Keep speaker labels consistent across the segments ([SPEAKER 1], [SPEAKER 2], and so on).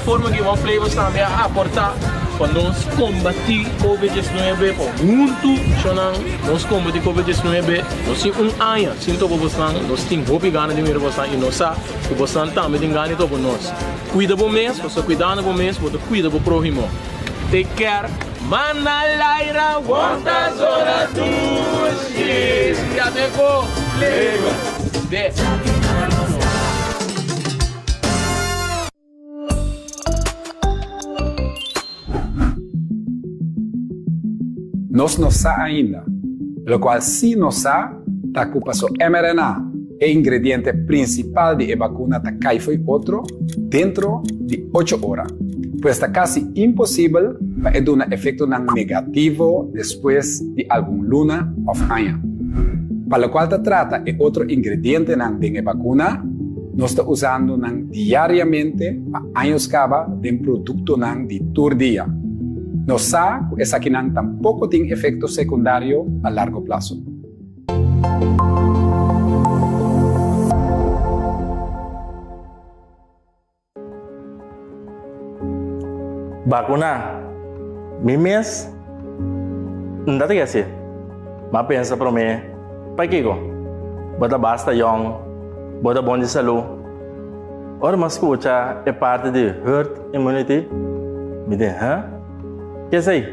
[SPEAKER 1] forma ki One Flavors tambe a aporta pa nos kombati Covid 19 pa huntu shownan nos kombati Covid 19. Nos tin un aña sin topa bosnan, nos tin hopi gana di mira bosnan i nos sa ku bosnan tambe tin gana di topa nos. Kuida bo mes, pasobra kuidando bo mes bo ta kuida bo próhimo. Take care. Manda laira wanta zona dushi. Ya te ko. Lego. Be.
[SPEAKER 2] Nos no sa ainda. Locual si nos sa ta cu paso mRNA, e ingrediente principal di e vacuna ta cay fo'i otro dentro di ocho ora. Pues ta casi imposibel pa e duna efectonan negativo despues di algun luna of aña. Pa locual ta trata e otro ingredientenan den e vacuna, Nos ta usando nan diariamente pa años caba den productonan di tur dia. Nos sa cu esakinan tampoco tin efecto secundario a largo plazo.
[SPEAKER 3] Bakuná mi mes? N ta trese. M'a pensa promé, Pakiko? Bo ta basta yòn, bo ta bon di salú. Ora m'a skucha e parti di herd immunity, mi di, Hë? Ke esei?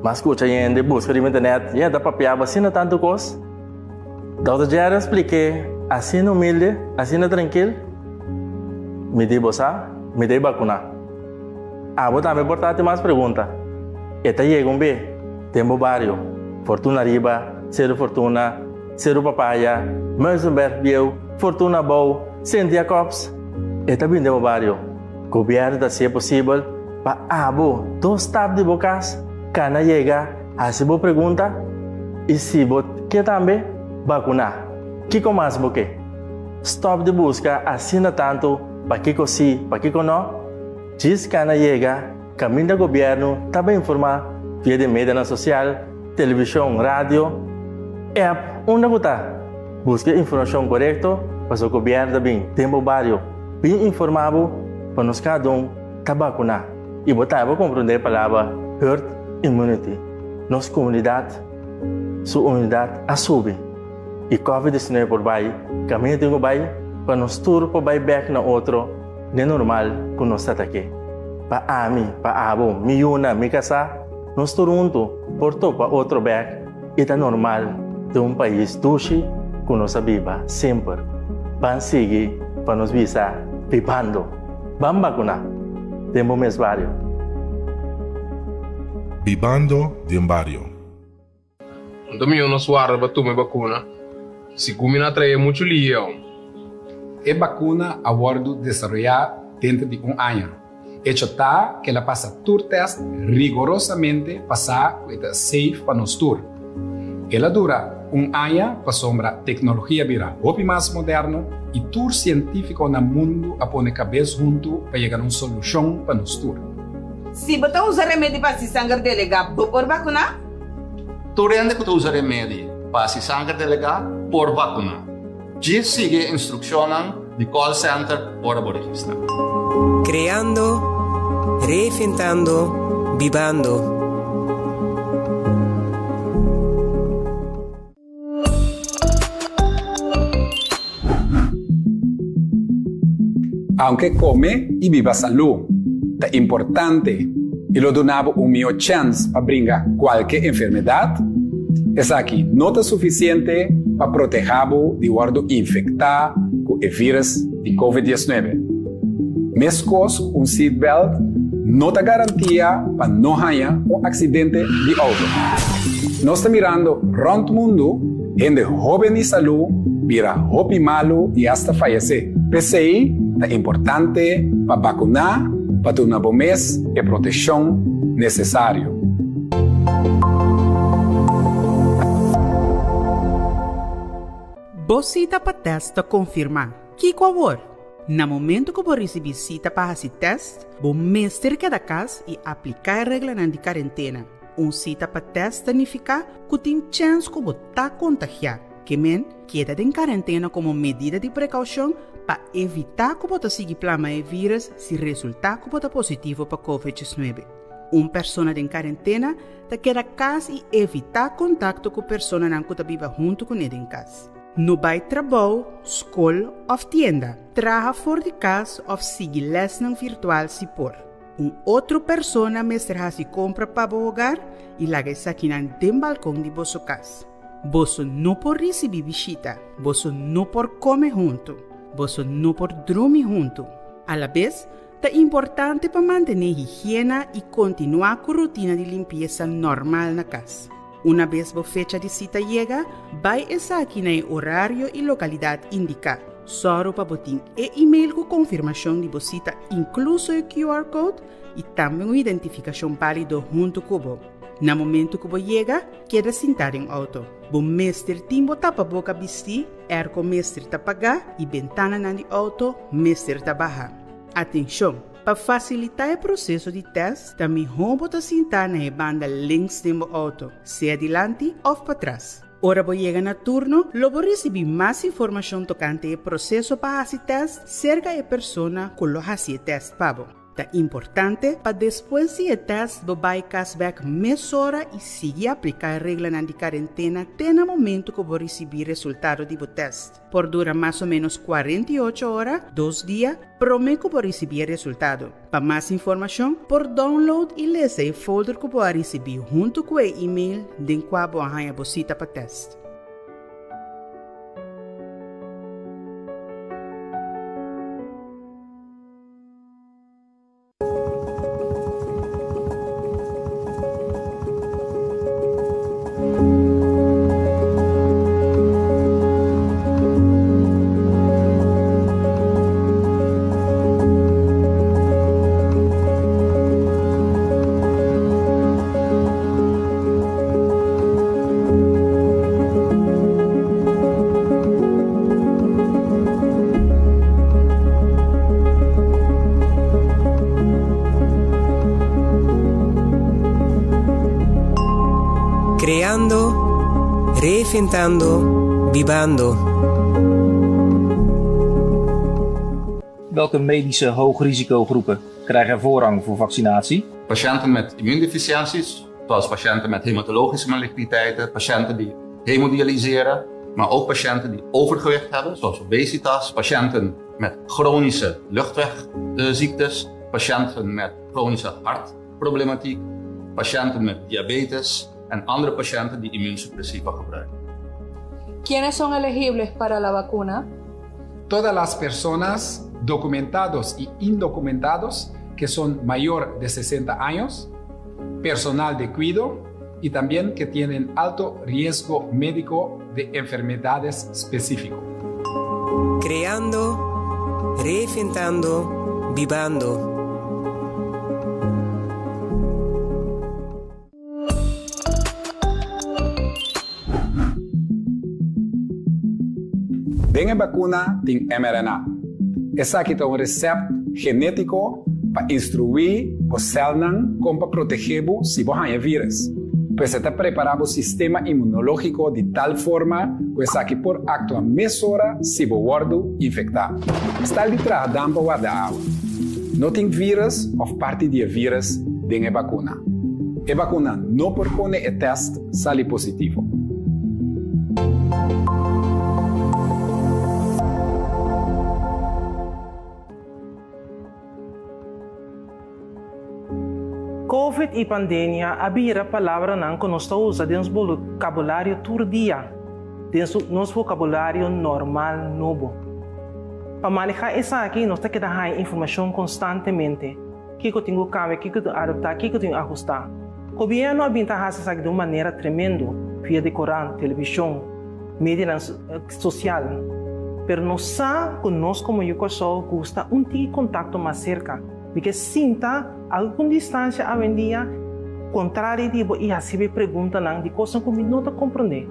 [SPEAKER 3] M'a skucha hende buska riba internet, i e ta papiaba asina tantu kos. Dòkter Jerry a splik'é asina humilde, asina trankil, Mi di bo sa, mi ta e bakuná. Abo tambe por ta hasi mas pregunta. E ta yega un be den bo bario, Fortuna Riba, Seru Fortuna, Seru Papaya, Muizenberg Bieu, Fortuna Abou, Sint Jacobs. E ta bin den bo bario. Gobièrnu ta hasié posibel pa abo dos stap di bo kas kana yega Hasi bo pregunta i si bo ke tambe, bakuná. Kiko mas bo ke? Stòp di buska asina tantu pakiko si, pakiko nò. Djis kana yega kaminda gobièrnu ta bai informá via di medianan sosial, televishon, radio, app, unda ku ta. Buska e informashon korekto pasobra gobièrnu ta bin den bo bario bin informá bo pa nos kada un ta bakuná. I bo ta bo komprondé e palabra herd immunity. Nos komunidat su unidat a subi i Covid 19 por bai kaminda tin ku bai pa nos tur por bai bèk na otro den normal ku nos ta ta ke. Pa ami, pa abo, mi yuna, mi kasá, nos tur huntu por topa otro bèk i ta normal den un pais dushi ku nos a biba semper. Ban sigui pa nos bisa bibando. Ban bakuná den bo mes bario.
[SPEAKER 4] Bibando den bario.
[SPEAKER 5] Anto mihó nos warda pa tuma e bakuna, sigun mi no a trae muchu lihe aun.
[SPEAKER 2] E bakuna a wòrdu desaroyá denter di un aña. Echo ta ku el a pasa tur tèst rigorosamente pa sa ku e ta safe pa nos tur. El a dura un aña pasobra teknologia bira hopi mas moderno i tur sientífiko na mundu a pone kabes huntu pa yega na un solushon pa nos tur.
[SPEAKER 6] Si bo ta usa remedi pa hasi sanger delegá, bo por bakuná?
[SPEAKER 7] Tur hende ku ta usa remedi pa hasi sanger delegá por bakuná. Djis sigui e instrukshonnan di call center ora bo registrá.
[SPEAKER 8] Kreando, reinventando, bibando.
[SPEAKER 2] Aunke kome i biba salú ta importante i lo duna bo un mihó chèns pa bringa kualke enfermedat, esaki no ta sufisiente pa protehá bo di wòrdu infektá ku e vírus di Covid 19. Meskos ku un seatbelt no ta garantia pa no haña un aksidente di outo. Nos ta mirando rònt mundu hende hóben i salú bira hopi malu i asta fayesé. P'esei ta importante pa bakuná pa duna bo mes e proteshon nesesario.
[SPEAKER 9] Bo sita pa tèst ta konfirmá. Kiko awor? Na momento ku bo risibí sita pa hasi tèst, bo mester keda kas i apliká e reglanan di karentena. Un sita pa tèst ta nifiká ku tin chèns ku bo ta kontagiá. Ke men, keda den karentena komo medida di prekoushon. Pa evitá ku bo ta sigui plama e vírùs si resultá ku bo ta positivo pa Covid 19. Un persona den karentena ta keda kas i evitá kontakto ku personanan ku ta biba huntu kuné den kas. No bai trabou, skol òf tienda. Traha for di kas òf sigui lèsnan virtual si por. Un otro persona mester hasi kompra pa bo hogar i laga esakinan den balkon di boso kas. Boso no por risibí bishita. Boso no por kome huntu. Boso no por drumi huntu. Alabes, ta importante pa mantené higiena i kontinuá ku rutina di limpiesa normal na kas. Unabes bo fecha di sita yega, bai esaki na e orario i lokalidat indiká. Sòru pa bo tin e email ku konfirmashon di bo sita inkluso e QR code i tambe un identifikashon bálido huntu ku bo. Na momentu ku bo yega, keda sintá den outo. Bo mester tin bo tapaboka bistí, airco mester ta pagá i bentananan di outo mester ta baha. Atenshon! Pa fasilitá e proseso di tèst, ta mihó bo ta sintá na e banda links den bo outo, sea dilanti òf patras. Ora bo yega na turno, lo bo risibí mas informashon tokante e proseso pa hasi tèst serka e persona ku lo hasi e tèst pa bo. Ta importante pa despues di e tèst bo bai kas bèk mesora i sigui apliká e reglanan di karentena te na momentu ku bo risibí resultado di bo tèst. Por dura mas o ménos 48 ora, dos dia, promé ku bo risibí e resultado. Pa mas informashon, por download i lesa e folder ku bo a risibí huntu ku e email den kua bo a haña bo sita pa tèst.
[SPEAKER 8] Creando, reinventando, bibando.
[SPEAKER 10] Welke medische hoogrisicogroepen krijgen voorrang voor vaccinatie?
[SPEAKER 7] Patiënten met immuundeficiënties, zoals patiënten met hematologische maligniteiten, patiënten die hemodialyseren, maar ook patiënten die overgewicht hebben, zoals obesitas, patiënten met chronische luchtwegziektes, patiënten met chronische hartproblematiek, patiënten met diabetes en andere patiënten die immuunsuppressiva gebruiken.
[SPEAKER 11] ¿Quiénes son elegibles para la vacuna?
[SPEAKER 2] Todas las personas documentados y indocumentados que son mayor de 60 años, personal de cuido y también que tienen alto riesgo médico de enfermedades específico.
[SPEAKER 8] Creando, reinventando, bibando.
[SPEAKER 2] Den e bakuna tin mRNA. Esaki ta un resèpt genétiko pa instruí bo sèlnan kon pa protegé bo si bo haña vírùs. Pues e ta prepará bo sistema inmunológiko di tal forma ku esaki por aktua mesora si bo wòrdu infektá. Stal di traha dam pa warda awa. No tin vírùs òf parti di e vírùs den e bakuna. E bakuna no por pone e tèst sali positivo.
[SPEAKER 12] Covid i pandemia a bira palabranan ku nos ta usa den nos bokabulario tur dia, den nos vokabulario normal nobo. Pa manehá esaki nos ta keda haña informashon konstantemente, kiko tin ku kambia, kiko tin ku adaptá, kiko tin ku ahustá. Gobièrnu a bin ta hasi esaki di un manera tremendo via di korant, televishon, medianan sosial. Pero nos sa ku nos komo yu Kòrsou gusta un tiki kontakto mas serka. Mi ke sinta algun distansia awendia kontrali di bo i hasi bo e preguntanan di kosnan ku mi no ta komprondé.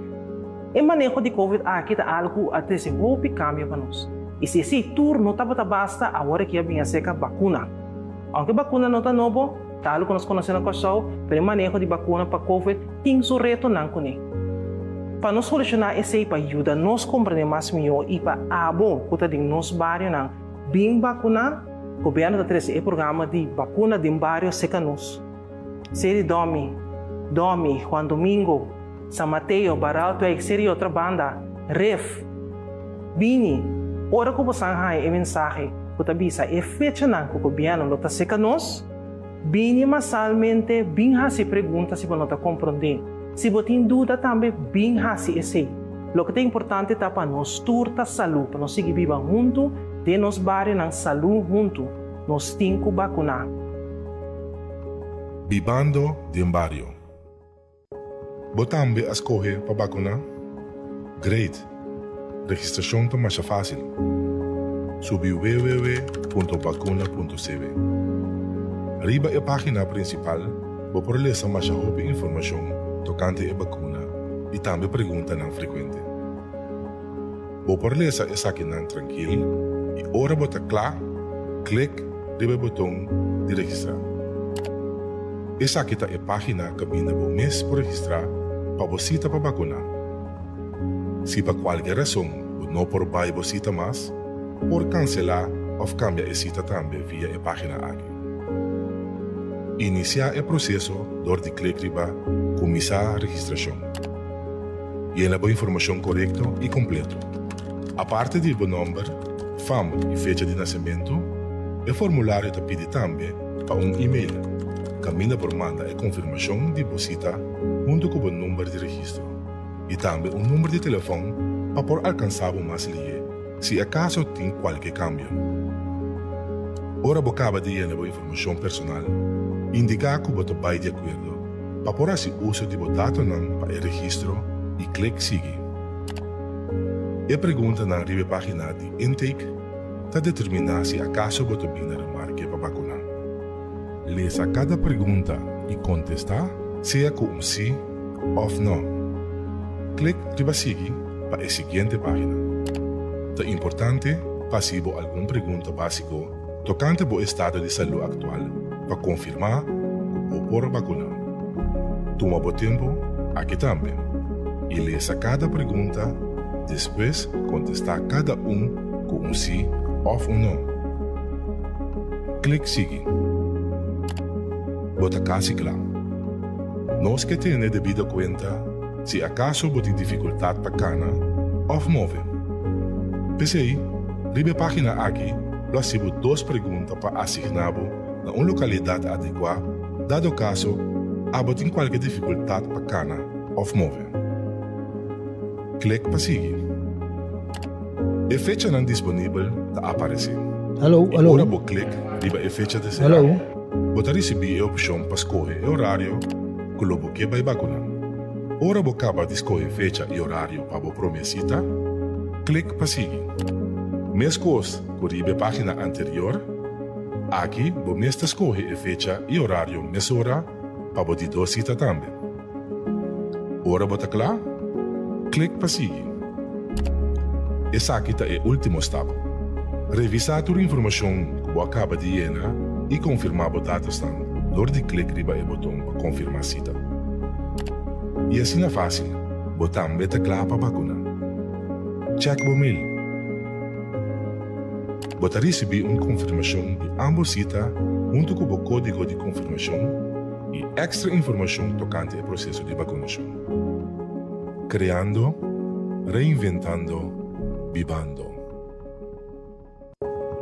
[SPEAKER 12] E maneho di covid aki ta algu ku a trese hopi kambio pa nos. I si esei tur no tabata basta, awor aki a bin aserka bakuna. Ounke bakuna no ta nobo, ta algu ku nos konosé na Kòrsou, pero e maneho di bakuna pa covid tin su retonan kuné. Pa nos solushoná esei pa yuda nos komprendé mas mihó i pa abo ku ta den nos barionan bin bakuná, gobièrnu ta trese e programa di Bakuna den Bario serka nos. Seri Domi, Domi, Juan Domingo, San Mateo, Baraltwijk, Seri Otrabanda, Ref. Bini, ora ku bosan haña e mensahe ku ta bisa e fechanan ku gobièrnu lo ta serka nos, bini masalmente bin hasi pregunta si bo no ta komprondé. Si bo tin duda tambe bin hasi esei. Loke ta importante ta pa nos tur ta salú, pa nos sigui biba huntu den nos barionan salú huntu. Nos tin ku bakuná.
[SPEAKER 4] Bibando den bario. Bo tambe a skohe pa bakuná? Great! Registrashon ta masha fásil. Subi www.bakuna.cw. Riba e página prinsipal bo por lesa masha hopi informashon tokante e bakuna i tambe preguntanan frekuente. Bo por lesa esakinan trankil i ora bo ta kla, klik riba e boton di registrá. Esaki ta e página kaminda bo mes por registrá pa bo sita pa bakuná. Si pa kualke rason bo no por bai bo sita mas, por kanselá òf kambia e sita tambe via e página aki. Inisiá e proseso dor di klik riba Kuminsá registrashon. Yena bo informashon korekto i kompleto. Aparte di bo nòmber, fam i fecha di nasementu, e formulario ta pidi tambe pa un e-mail kaminda por manda e konfirmashon di bo sita huntu ku bo number di registro i tambe un number di telefòn pa por alkansá bo mas lihé si akaso tin kualke kambio. Ora bo kaba di yena bo informashon personal, indiká ku bo ta bai di akuerdo pa por hasi uso di bo datonan pa e registro i klik Sigui. E preguntanan riba e página di intake ta determiná si akaso bo ta bin na remarke pa bakuná. Lesa kada pregunta i kontestá sea ku un sí òf nò. Klik riba Sigui pa e siguiente página. Ta importante pa hasi bo algun pregunta básiko tokante bo estado di salú aktual pa konfirmá ku bo por bakuná. Tuma bo tempu aki tambe i lesa kada pregunta, despues kontestá kada un ku un sí òf un nò. Klik Sigui. Bo ta kasi kla. Nos ke tene debido kuenta si akaso bo tin difikultat pa kana òf move. P'esei, riba e página aki lo hasi bo dos pregunta pa asigná bo na un lokalidat adekuá dado kaso abo tin kualke difikultat pa kana òf move. Klik pa sigui. E fechanan disponibel ta aparesé.
[SPEAKER 13] Hallo,
[SPEAKER 4] I
[SPEAKER 13] hallo.
[SPEAKER 4] ora bo klik riba e fecha deseá,
[SPEAKER 13] Hallo.
[SPEAKER 4] bo ta risibí e opshon pa skohe e orario ku lo bo ke bai bakuná. Ora bo kaba di skohe fecha i orario pa bo promé sita, klik pa sigui. Meskos ku riba e página anterior, aki bo mes ta skohe e fecha i orario mesora pa bo di dos sita tambe. Ora bo ta kla, klik pa sigui. Esaki ta e último stap. Revisá tur informashon ku bo a kaba di yena i konfirmá bo datosnan dor di klik riba e boton pa konfirmá sita. I asina fásil, bo tambe ta kla pa bakuná. Chèk bo mail. Bo ta risibí un konfirmashon di ámbos sita huntu ku bo kódigo di konfirmashon i èkstra informashon tokante e proseso di bakunashon. Kreando, reinventando, bibando.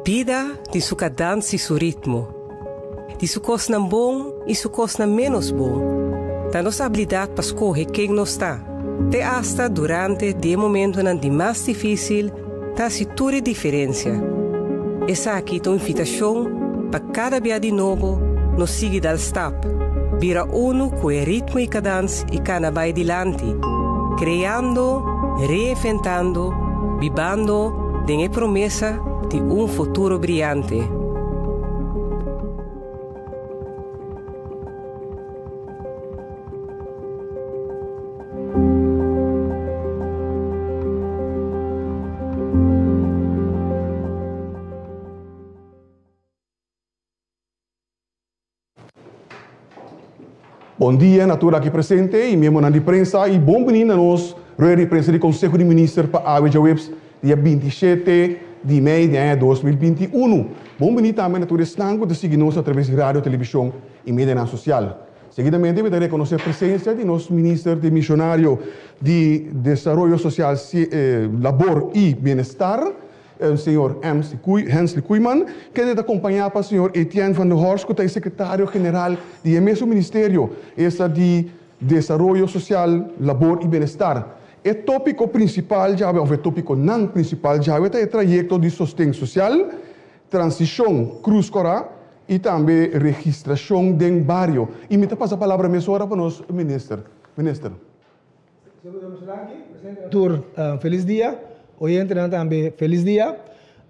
[SPEAKER 8] Bida tin su kadans i su ritmo. Di su kosnan bon i su kosnan ménos bon. Ta nos abilidat pa skohe ken nos ta, te asta durante di e momentonan di mas difísil ta hasi tur e diferensia. Esaki ta un invitashon pa kada bia di nobo nos sigui dal stap, bira unu ku e ritmo i kadans i kana bai dilanti, kreando, reinventando, bibando den e promesa di un futuro briante.
[SPEAKER 13] Bon dia na tur aki presente y miembronan di prensa y bon bini na nos rueda di prensa di Conseho di Minister pa awe djaweps dia 27 di mei di aña 2021. Bon bini tambe na tur esnan cu ta sigui nos a traves di radio, television y medianan social. Seguidamente mi ta reconoce presencia di nos Minister Demisionario di Desaroyo Social, Labor y Bienestar, Señor Hensley Koeiman, kende ta acompaña pa señor Etienne van der Horst cu ta e Secretario General di e mesun ministerio, esta di Desaroyo Social, Labor y Bienestar. E topico principal djawe of e topiconan principal djawe ta e trayecto di sosten social, transicion Cruz Cora y tambe registracion den bario. Y mi ta pasa palabra mesora pa nos Minister. Minister.
[SPEAKER 14] Tur felis dia, oyentenan tambe felis dia.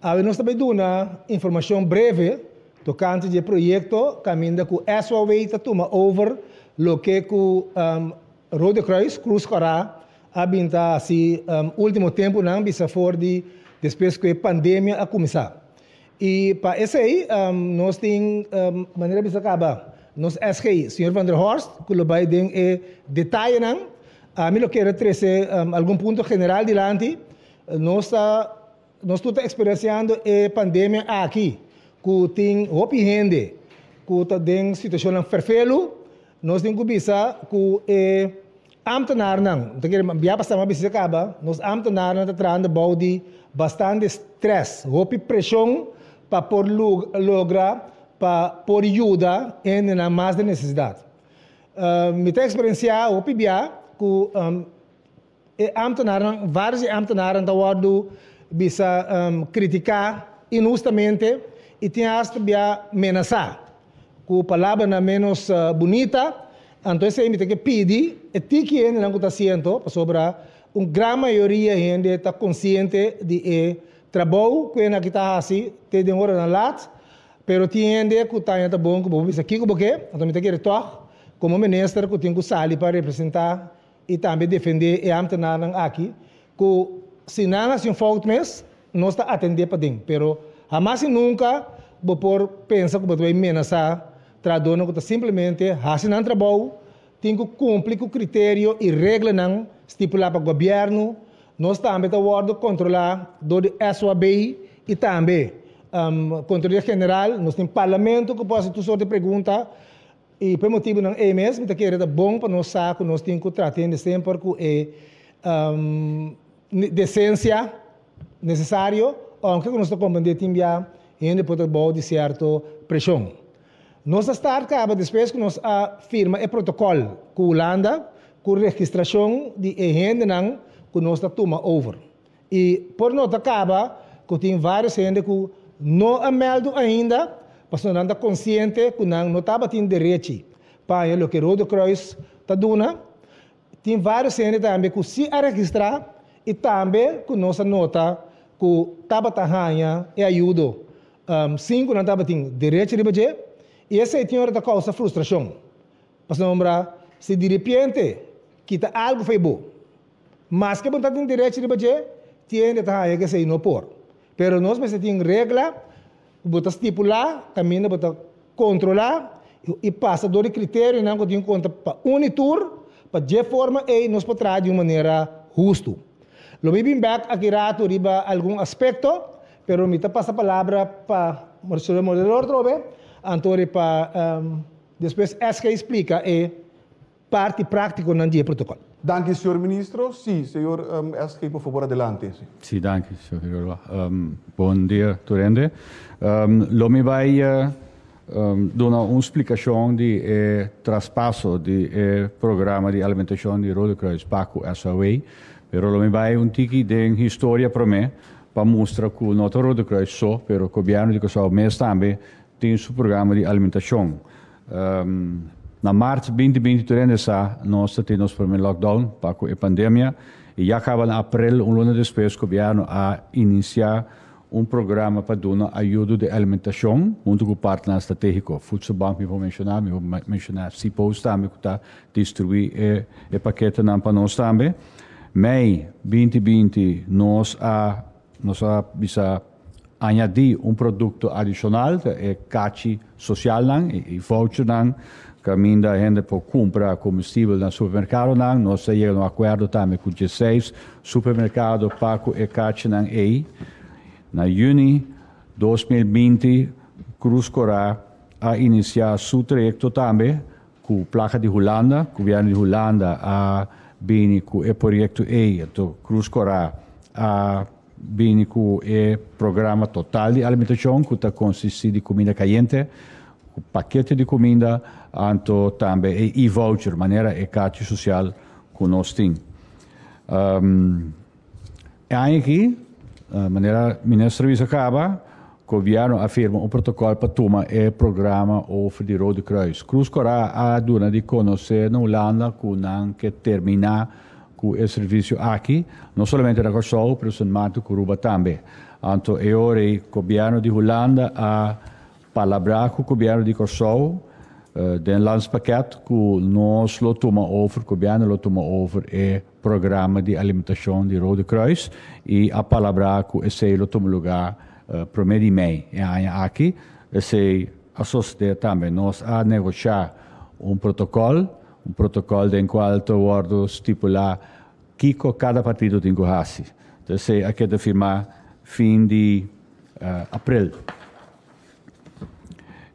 [SPEAKER 14] Awe nos ta bay duna informacion breve tocante di e proyecto caminda cu SOAW ta tuma over loke cu Rode Kruis, Cruz Cora, a bin ta haci ultimo temponan bisa for di despues cu e pandemia a cuminsa. Y pa esey nos tin, manera bisa caba, nos SG, señor Van der Horst, cu lo bay den e detayenan. Ami lo kere trece algun punto general dilanti. Nos ta, nos tur ta experienciando e pandemia aki, cu tin hopi hende cu ta den situacionnan ferfelu. Nos tin cu bisa cu e ambtenaarnan, mi ta kere bia pasa mi a bisa caba, nos ambtenaarnan ta trahando bou di bastante stress, hopi presion pa por logra pa por yuda hendenan mas den necesidad. Mi ta experiencia hopi bia cu e ambtenaarnan, varios di e ambtenaarnan ta wordo bisa critica inhustamente y tin hasta bia menasa cu palabranan menos bunita, anto esey mi ta ke pidi e tiki hendenan cu ta haciendo pasobra un gran mayoria hende ta consciente di e trabou cu esaki ta haci te den oranan laat, pero tin hende cu ta haña ta bon cu bo por bisa kico bo ke, anto mi ta kere tog como minister cu tin cu sali pa representa i tambe defendé e ámtenarnan aki ku si nan hasi un fout mes, nos ta atendé paden. Pero hamas i nunka bo por pensa ku bo ta bai menasá trahadónan ku ta simplemente hasi nan trabou, tin ku kumpli ku kriterio i reglanan stipulá pa gobièrnu. Nos tambe ta wòrdu kontrolá dor di SOAB i tambe Kontroleria General. Nos tin parlamento ku por hasi tur sort di pregunta. I pa e motibunan ei mes mi ta kere ta bon pa nos sa ku nos tin ku trata hende semper ku e desensia nesesario, ounke ku nos ta komprendé tin bia hende por ta bou di sierto preshon. Nos a start kaba despues ku nos a firma e protokòl ku Hulanda ku registrashon di e hendenan ku nos ta tuma over. I por nota kaba ku tin vários hende ku no a mèldu ainda pasobra nan ta konsiente ku nan no tabatin derechi pa haña loke Rode Kruis ta duna. Tin vários hende tambe ku sí a registrá i tambe ku nos a nota ku tabata haña e ayudo sin ku nan tabatin derechi riba dje i esei tin ora ta kousa frustrashon pasobra si diripiente kita algu for bo. Maske bo ta tin derecho riba dje, tin hende ta haña ku esei no por. Pero nos mester tin regla ku bo ta stipulá, kaminda bo ta kontrolá i pasa dor di kriterionan ku tin konta pa un i tur, pa dje forma ei nos por traha di un manera hustu. Lo mi bin bèk aki ratu riba algun aspekto, pero mi ta pasa palabra pa Señor Moderador atrobe, anto pa despues SG splika e Parti práktikonan di e protokòl.
[SPEAKER 13] Danki señor ministro. Sí, señor SG por fabor adelante.
[SPEAKER 15] Sí, danki señor Figueroa. Bon dia tur hende. Lo mi bai duna un splikashon di e traspaso di e programa di alimentashon di Rode Kruis pa ku SOA, pero lo mi bai un tiki den historia promé pa mustra ku no ta Rode Kruis so, pero gobièrnu di Kòrsou mes tambe tin su programa di alimentashon. Na mart 2020 tur hende sa nos ta tin nos prome lockdown pa ku e pandemia i ya kaba na aprel un luna despues gobièrnu a inisiá un programa pa duna ayudo di alimentashon huntu ku partnernan strategiko. Voedselbank mi por menshoná, mi por menshoná C-Post tambe ku ta distribuí e e paketenan pa nos tambe. Mei 2020 nos a nos a bisa. añadí un produkto adishonal, ta e kachi sosialnan, e vouchernan, kaminda hende por kumpra komestibel na supermerkadonan. Nos a yega na un akuerdo tambe ku dieseis supermerkado pa ku e kachinan ei. Na yüni 2020 Krus Korá a inisiá su trayekto tambe ku plaka di Hulanda. Gobièrnu di Hulanda a bini ku e proyekto ei, anto Krus Korá a bini ku e programa total di alimentashon ku ta konsistí di kuminda kayente, ku pakete di kuminda, anto tambe e e-voucher, manera e karchi sosial ku nos tin. E aña aki, manera minister a bisa kaba, gobièrnu a firma un protokòl pa tuma e programa over di Rode Kruis. Krus Kòrá a duna di konosé na Hulanda ku nan ke terminá ku e servisio aki, no solamente na Kòrsou, pero Sint Maarten ku Aruba tambe. Anto e ora ei gobièrnu di Hulanda a Palabrá ku Gobièrnu di Kòrsou den landspakket ku nos lo tuma over, gobièrnu lo tuma over e programa di alimentashon di Rode Kruis i a palabrá ku esei lo tuma lugá promé di mei e aña aki. Esei a sosodé tambe. Nos a negoshá un protokòl, un protokòl den kual ta wòrdu stipulá kiko kada partido tin ku hasi. Esei a keda firmá fin di aprel.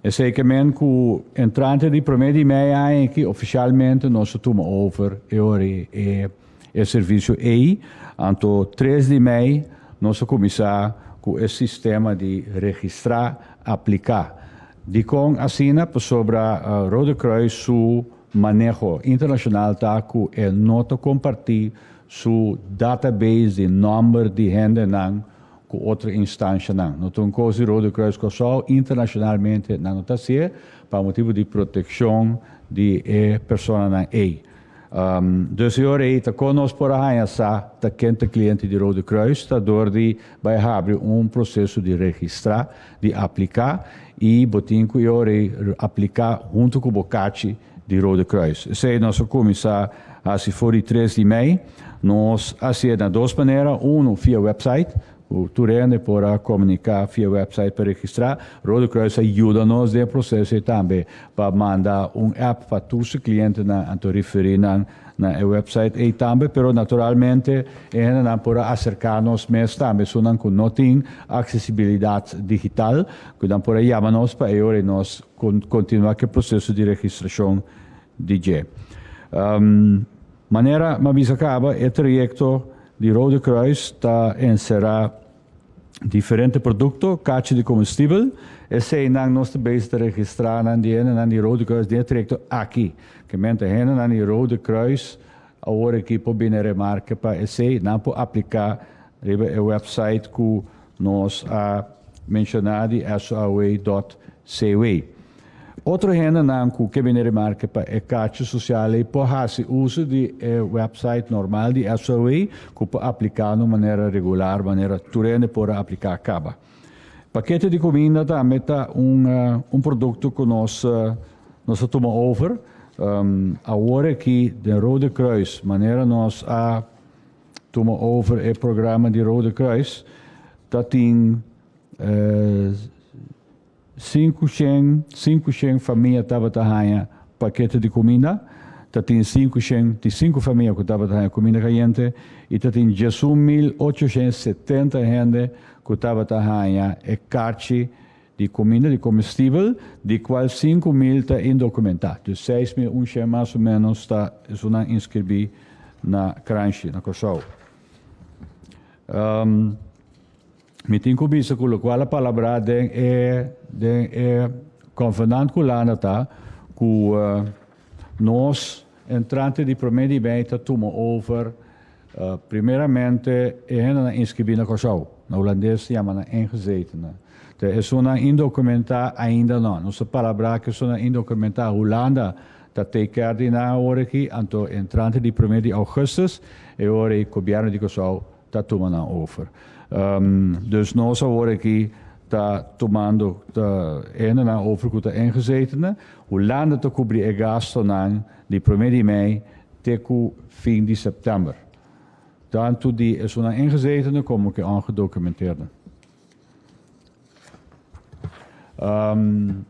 [SPEAKER 15] Esei ke men ku entrante di promé di mei aña aki ofishalmente nos a tuma over e ora e e servisio ei. Anto tres di mei nos a kuminsá ku e sistema di registrá, apliká. Dikon asina? Pasobra Rode Kruis su maneho internashonal ta ku e no ta kompartí su database di nòmber di hendenan ku otro instanshanan. No ta un kos di Rode Kruis Kòrsou, internashonalmente nan no ta hasié pa motibu di protekshon di e personanan ei. Dus e ora ei ta kon nos por a haña sa ta ken ta kliente di Rode Kruis ta dor di bai habri un proseso di registrá, di apliká i bo tin ku e ora ei apliká huntu ku bo kachi di Rode Kruis. Esei nos a kuminsá hasi for di tres di mei. Nos hasié na dos manera, unu via website, ku tur hende por a komuniká via website pa registrá. Rode Kruis a yuda nos den e proseso ei tambe pa manda un app pa tur su klientenan anto referí nan na e website ei tambe. Pero naturalmente e hendenan por a aserká nos mes tambe, esunnan ku no tin aksesibilidat digital, ku nan por a yama nos pa e ora ei nos Kontinuá ku e proseso di registrashon di dje. Manera m'a bisa kaba, e trayekto di Rode Kruis ta enserá diferente produkto, kachi di komestibel. Eseinan nos ta bezig ta registrá nan di hendenan di Rode Kruis den e trayekto aki. Ke mente hendenan di Rode Kruis awor aki por bini remarke pa esei. Nan por apliká riba e website ku Nos a menshoná di SOAW.cw. Otro hendenan ku ke bini remarke pa e karchi sosial ei por hasi uso di e website normal di SOAW ku por apliká na un manera regular manera tur hende por a apliká kaba. Pakete di kuminda tambe ta un un produkto ku nos nos a tuma over awor aki den Rode Kruis manera nos a Tuma over e programa di Rode Kruis ta tin 500, 500 famia tabata haña pakete di kuminda, ta tin 505 famia ku tabata haña kuminda kayente i ta tin 11.870 hende ku tabata haña e karchi di kuminda di komestibel, di kual 5000 ta indokumentá. Dus 6100 mas o ménos ta esunnan inskribí na Kranshi, na Kòrsou. Mi tin ku bisa ku lokual a palabrá den e den e konvenant ku Hulanda ta ku nos entrante di promé di mei ta tuma over Primeramente e hendenan inskribí na Kòrsou. Na hulandes ta yama nan ingezetenen. Ta esunnan indokumentá ainda no. Nos ta palabrá ku esunnan indokumentá Hulanda ta take care di nan awor aki, anto entrante di primer di ougùstus e ora ei gobièrnu di Kòrsou ta tuma nan over. Dus nos awor aki ta tumando e hendenan over ku ta ingezetenen. Hulanda ta kubri e gastonan di primer di mei te ku fin di sèptèmber. Tantu di esunnan ingezetenen komo ku e ongedokumenteerden. Um,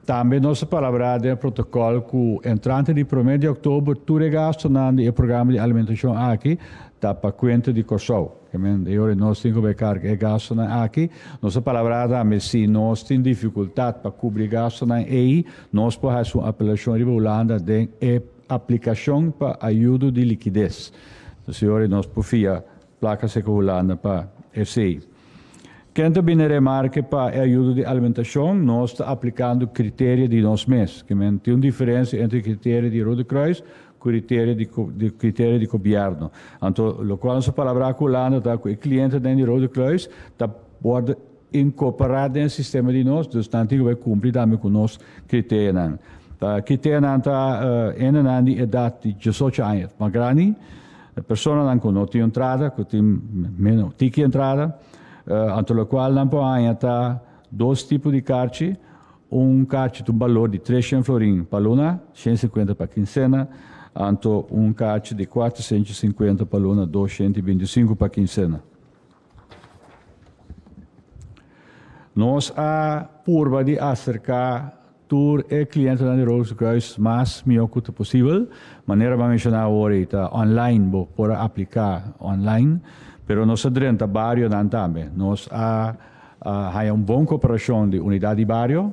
[SPEAKER 15] tambe nos a palabrá den e protokòl ku entrante di promé di òktober tur e gastunan di e programa di alimentashon aki ta pa kuenta di Kòrsou. Ke men e ora nos tin ku bai karga e gastunan aki. Nos a palabrá tambe si nos tin difikultat pa kubri e gastunan ei, nos por hasi un apelashon riba Hulanda den e aplikashon pa ayudo di likides. Dus e ora nos por fia Plaka seka Hulanda pa esei. Ken ta bini remarke pa e ayudo di alimentashon? Nos ta aplikando kriterio di nos mes. Ke men tin un diferensia entre kriterio di Rode Kruis ku kriterio di di kriterio di gobièrnu. Anto lokual nos a palabrá ku Hulanda ta ku e klientenan di Rode Kruis ta wòrdu inkorporá den e sistema di nos, dus nan tin ku bai kumpli tambe ku nos kriterionan. Ta kriterionan ta hendenan di edat di diesocho aña mas grandi, Personanan ku no tin entrada, ku tin menos tiki entrada, anto lokual nan por haña ta dos tipo di karchi, un karchi ta un balor di treshen florin pa luna, shen sinkuenta pa kinsena, anto un karchi di kuatroshen sinkuenta pa luna, doshent i binti sinku pa kinsena. Nos a purba di aserká tur e klientenan di Rode Kruis mas mihó ku ta posibel. Manera bo a menshoná awor ei ta online, bo por a apliká online, pero nos a drenta barionan tambe. Nos a haña un bon koperashon di unidat di bario,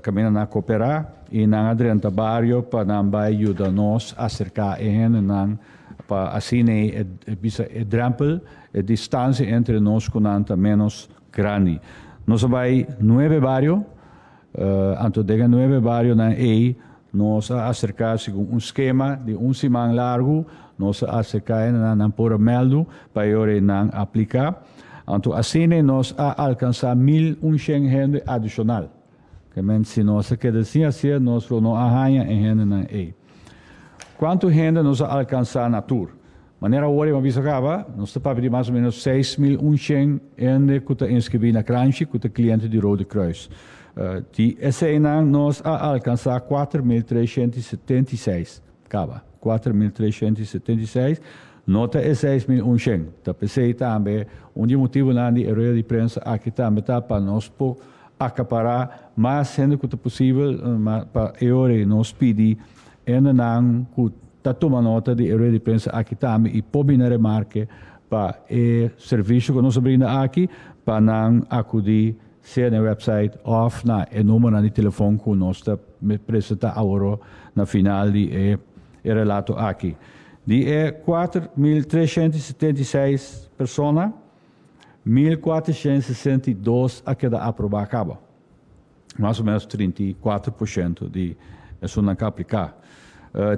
[SPEAKER 15] kaminda nan a koperá i nan a drenta bario pa nan bai yuda nos aserká e hendenan pa asina ei e bisa e drèmpel, e distansia entre nos ku nan ta ménos grandi. Nos a bai nuebe bario, anto den e nuebe barionan ei nos a aserká segun un skema di un siman largu, nos a aserká hendenan nan por a mèldu pa e ora ei nan apliká. Anto asina nos a alkansá 1100 hende adishonal. Ke men si nos a keda sin hasié nos lo no a haña e hendenan ei. Kuantu hende nos a alkansá na tur? Manera awor a bisa kaba, nos ta papia di mas o ménos 6100 hende ku ta inskribí na kranshi ku ta kliente di Rode Kruis. Di eseinan nos a alkansá 4376 kaba. 4376 no ta e 6100. Ta p'esei tambe un di e motibunan di e rueda di prensa aki tambe ta pa nos por akapará mas hende ku ta posibel pa e ora ei nos pidi hendenan ku ta tuma nota di e rueda di prensa aki tambe i por bini na remarke pa e servisio ku nos a brinda aki pa nan akudí sea na e website òf na e numbernan di telefòn ku nos ta presentá awor na final di e relato aki. Di e 4376 persona, 1462 a keda aprobá kaba. Mas o ménos 34% di esunnan ku a apliká.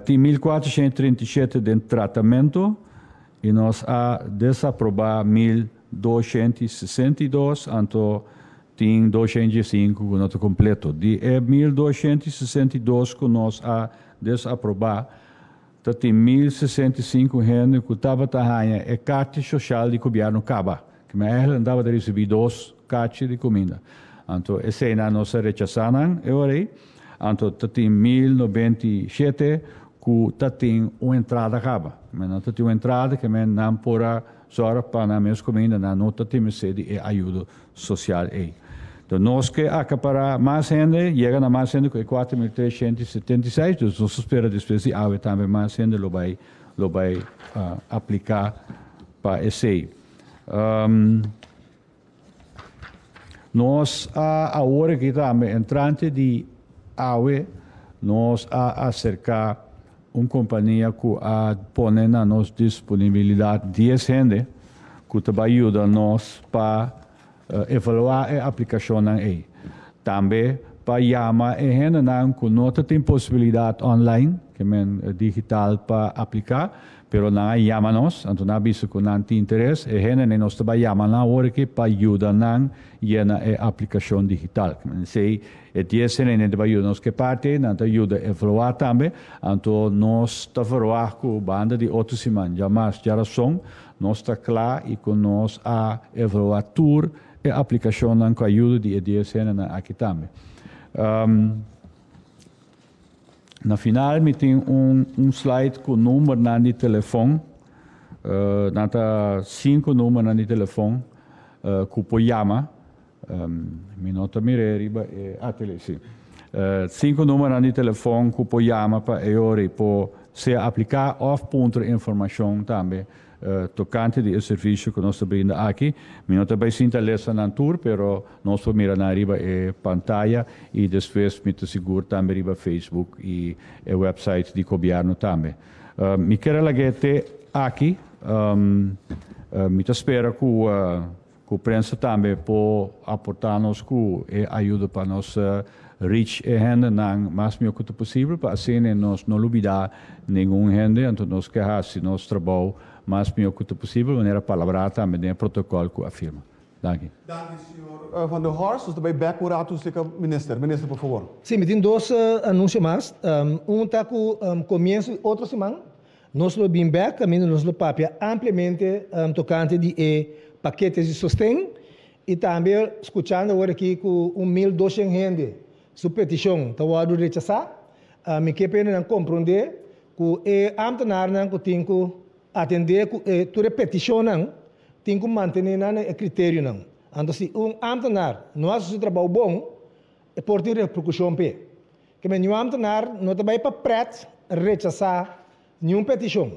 [SPEAKER 15] Tin 1437 den tratamentu i nos a desaprobá 1262, anto tin 205 ku no ta kompleto. Di e 1262 ku nos a desaprobá, Ta tin 1065 hende ku tabata haña e karchi soshal di gobièrnu kaba. Kima ègel nan tabata risibí dos karchi di kuminda. Anto eseinan nos a rechasá nan e ora ei. Anto ta tin 1097 ku ta tin un entrada kaba. Men nan ta tin un entrada ke men nan por a sòru pa nan mes kuminda, nan no ta tin mester di e ayudo sosial ei. Enton nos ke akapará mas hende, yega na mas hende ku e 4376, dus nos ta spera despues di awe tambe mas hende lo bai lo bai apliká pa esei. Nos a awor aki tambe entrante di awe nos a aserká un kompania ku a pone na nos disponibilidat dies hende ku ta bai yuda nos pa evaluá e aplikashonnan ei. Tambe pa yama e hendenan ku no ta tin posibilidat online, ke men digital pa apliká, pero nan a yama nos, anto nan a bisa ku nan tin interes, e hendenan nos ta bai yama nan awor aki pa yuda nan yena e aplikashon digital. Ke men esei e dies hendenan ta bai yuda nos ku e parti ei, nan ta yuda evaluá tambe, anto nos ta verwagt ku banda di otro siman, djamas djarason, nos ta kla i ku nos a evaluá tur e aplikashonnan ku ayuda di e dies hendenan aki tambe. Na final mi tin un un slide ku numbernan di telefon. Nan ta sinku numbernan di telefon ku por yama. Mi no ta mir'é riba e ah tele si. Sinku numbernan di telefon ku por yama pa e ora i por sea apliká òf puntra informashon tambe tokante di e servisio ku nos ta brinda aki. Mi no ta bai sinta lesa nan tur, pero nos por mira nan riba e pantaya i despues mi ta sigur tambe riba Facebook i e website di gobièrnu tambe. Mi kier a lag'é te aki. Mi ta spera ku Ku prensa tambe por aportá nos ku e ayuda pa nos reach e hendenan mas mihó ku ta posibel pa asina nos no lubidá ningun hende, anto nos ke hasi nos trabou mas mihó ku ta posibel manera palabrá tambe den e protokòl ku a firma. Danki.
[SPEAKER 13] Danki señor Van der Horst. Nos ta bai bèk un ratu serka minister. Minister por favor.
[SPEAKER 14] Sí, mi tin dos anunsio mas. Un ta ku komienso di otro siman Nos lo bin bek kaminda nos lo papia ampliamente tokante di e paketes di sosten i tambe skuchando awor aki ku un 1200 hende su petishon ta wòrdu rechasá, mi ke pa hendenan komprondé ku e ámtenarnan ku tin ku atendé ku e tur e petishonnan tin ku mantené nan na e kriterionan. Anto si un ámtenar no hasi su trabou bon e por tin reperkushon p'e. Ke men niun ámtenar no ta bai pa prèt rechasá niun petishon.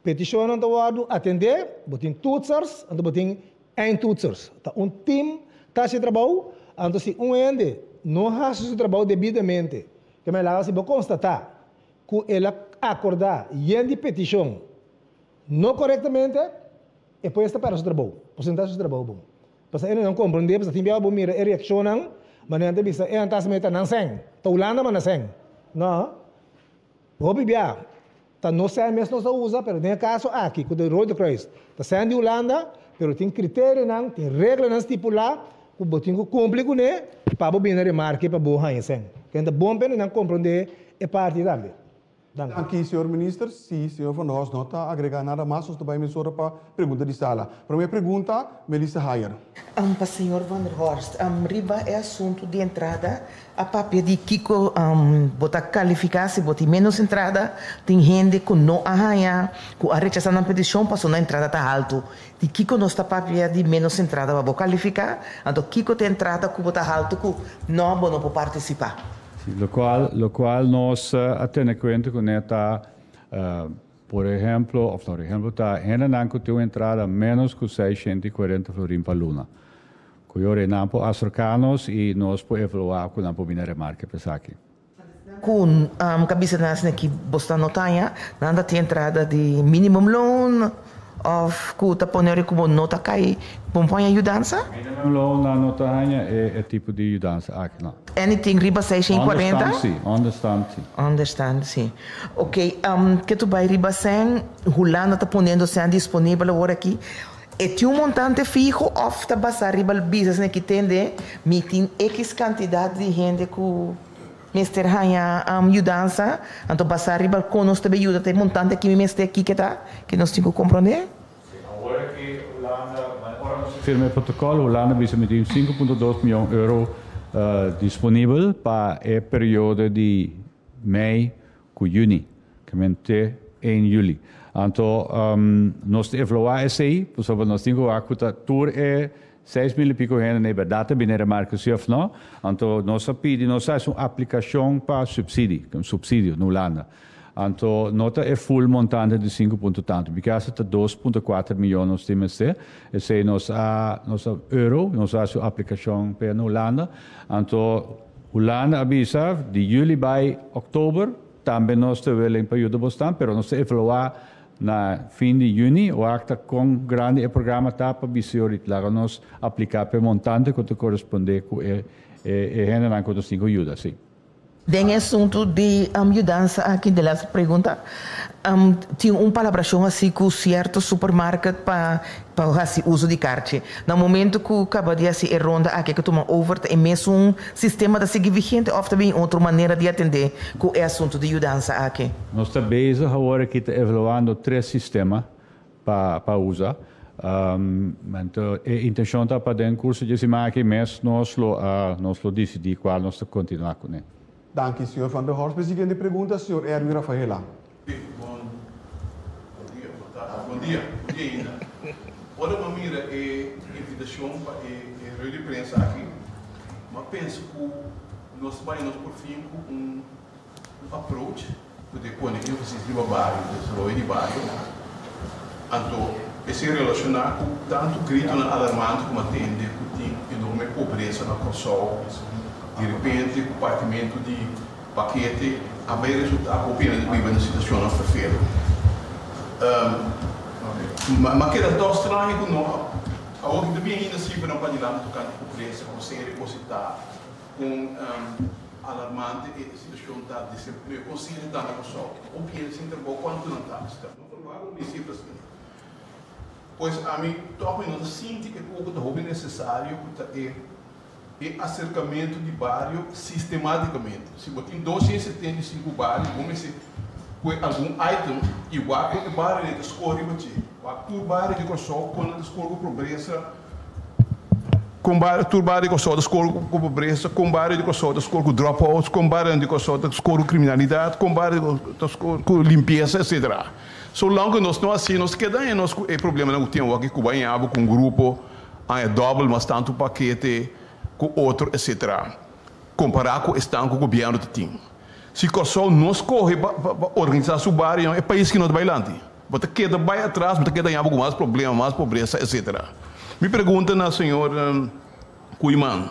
[SPEAKER 14] Petishonnan ta wòrdu atendé, bo tin toetsers, anto bo tin eindtoetsers. Ta un tim ta hasi e trabou, anto si un hende no hasi su trabou debidamente, ke men laga si bo konstatá ku el a akordá yen di petishon no korektamente, e pues ta pèrdè su trabou, por sentá su trabou bon. Pasobra e nan komprendé, pasobra tin biaha bo mira e reakshonnan, manera nan ta bisa, e nan ta hasi meta nan sèn, ta Hulanda manda sèn. No, hopi biaha ta nos sèn mes nos ta usa, pero den e kaso aki ku ta Rode Kruis, ta sèn di Hulanda, pero tin kriterionan, tin reglanan stipulá ku bo tin ku kumpli kuné pa bo bini na remarke pa bo haña sèn. Kende ta bon pa e nan komprendé e parti tambe. Danki.
[SPEAKER 13] Danki, señor Minister. Si señor Van der Horst no ta agrega nada mas, nos ta bai mesora pa pregunta di sala. Prome pregunta, Melissa Hayer.
[SPEAKER 16] Pa señor Van der Horst, riba e asuntu di entrada, a papia di kiko bo ta kalifiká si bo tin ménos entrada, tin hende ku no a haña, ku a rechasá nan petishon pasobra nan entrada ta haltu. Di kiko nos ta papia di ménos entrada pa bo kalifiká? Anto kiko ta e entrada ku bo ta haltu ku no bo no por partisipá?
[SPEAKER 15] Sí, locual, locual nos a tene cuenta cune ta, por ehemplo, of por ehemplo ta hendenan cu tin un entrada menos cu 640 florin pa luna. Cu yora nan por acerca nos y nos por evalua cu nan por bini remarke pa esaki.
[SPEAKER 16] Cu ka bisa nan asina ki bo sta no taña, nan ta tin entrada di minimumloon of cu ta pone ora cu bo no ta cay bo no por haña yudansa?
[SPEAKER 15] Minimumloon nan no ta haña e tipo di yudansa aki no.
[SPEAKER 16] Anything riba 640?
[SPEAKER 15] Onderstand si, onderstand si.
[SPEAKER 16] Onderstand si. Ok, ke tu bai riba sèn, Hulanda ta poniendo sèn disponibel awor aki. E tin un montante fiho of ta basá riba bisa esnan ki tende mi tin X kantidat di hende ku mester haña yudansa, anto basá riba kon nos ta bay yuda ta e montante aki mi mester kiko ta ke nos tin ku komprondé?
[SPEAKER 15] Si, awor aki Hulanda, ora nos a firma e protokòl, Hulanda bisa mi tin 5.2 mion euro disponibel pa e periodo di mei ku yüni, ke men te ein yüli. Anto nos ta evaluá esei, pasobra nos tin ku wak ku ta tur e 6000 i piko hende na e bèrdat ta bini remarke si òf nò. Anto nos a pidi, nos a hasi un aplikashon pa supsidi, un supsidio na Hulanda. Anto no ta e full montante di sinku punto tantu, mi kasa ta 2.4 miyon nos tin mester. Esei nos a, nos a euro, nos a hasi un aplikashon p'e na Hulanda. Anto Hulanda a bisa di juli bai oktober tambe nos ta willing pa yuda bosnan, pero nos ta evaluá na fin di juni wak ta kon grandi e programa ta pa bisa yorit laga nos apliká p'e montante ku ta korespondé ku e e hendenan ku nos tin ku yuda, sí.
[SPEAKER 16] Den e asuntu di yudansa aki, de laatste pregunta, tin un palabrashon asi ku sierto supermarket pa pa hasi uso di karchi. Na momento ku kaba di hasi e ronda aki ku tuma over ta e mesun sistema ta sigui vigente òf ta bin otro manera di atendé ku e asuntu di yudansa aki?
[SPEAKER 15] Nos ta bezig awor aki ta evaluando tres sistema pa pa usa. Anto e intencion ta pa den curso dje siman aki mes nos lo a nos lo dicidi cual nos ta continua cune.
[SPEAKER 13] Danki, señor Van der Horst. P'e siguiente pregunta, señor Erwin Rafaela.
[SPEAKER 4] Bon dia, bon tardi, bon dia, bon dia ainda. Ora bo mira e invitacion.
[SPEAKER 17] invitashon pa e rueda di prensa aki. Mi a pensa ku nos bai nos por fin ku un approach ku ta pone énfasis riba bario, desaroyo di bario. Anto esei relashoná ku tantu gritonan alarmante ku mi a tende ku tin enorme pobresa na Kòrsou, di repente ku partimentu di Pakete a bay resulta hopi hende ta biba den situacionnan ferfero. Ma keda toch straño cu no awor ki ta bin ainda cifranan padilanti tocante pobresa, con serio cos e ta, con alarmante e situacion ta, desempleo, con serio ta na Kòrsou, hopi hende sin trabou, cuanto nan ta, etcetera. No verwagt un di cifra asina. Pues ami toch mi no ta sinti e poco ta hopi necesario cu ta e. E aserkamentu di bario sistematikamente. Si bo tin 275 bario, bo mester pue algun item i wak kon e barionan ta skor riba dje. Wak tur bario di Kòrsou kon nan ta skor ku pobresa, kon tur bario di Kòrsou ta skor ku pobresa, kon bario di Kòrsou ta skor ku dropouts, kon barionan di Kòrsou ta skor ku kriminalidat, kon bario ta skor ku limpiesa, etsetera. Solange ku nos no hasi, nos keda en nos ku e problemanan ku tin awor aki ku bo a yabu ku un grupo. Aña dòbel mas tantu pakete ku otro etc. Kompará ku esnan ku gobièrnu ta tin. Si Kòrsou no skohe pa organisá su barionan e pais ki no ta bai lanti. Bo ta keda bai atras, bo ta keda haña bo ku mas problema, mas pobresa etc. Mi pregunta na señor Koeiman,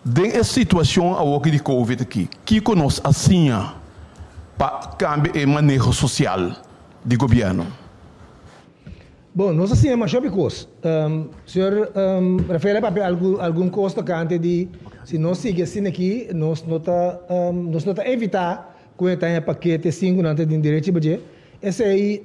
[SPEAKER 17] den e situashon awoki di covid aki, kiko nos a siña pa kambia e maneho sosial di gobièrnu?
[SPEAKER 14] Bon, nos a siña masha hopi kos. Señor Rafael a papia algun kos tokante di si nos sigui asina aki nos no ta nos no ta evitá ku e ta haña pakete sin ku nan ta tin derecho riba dje. Esei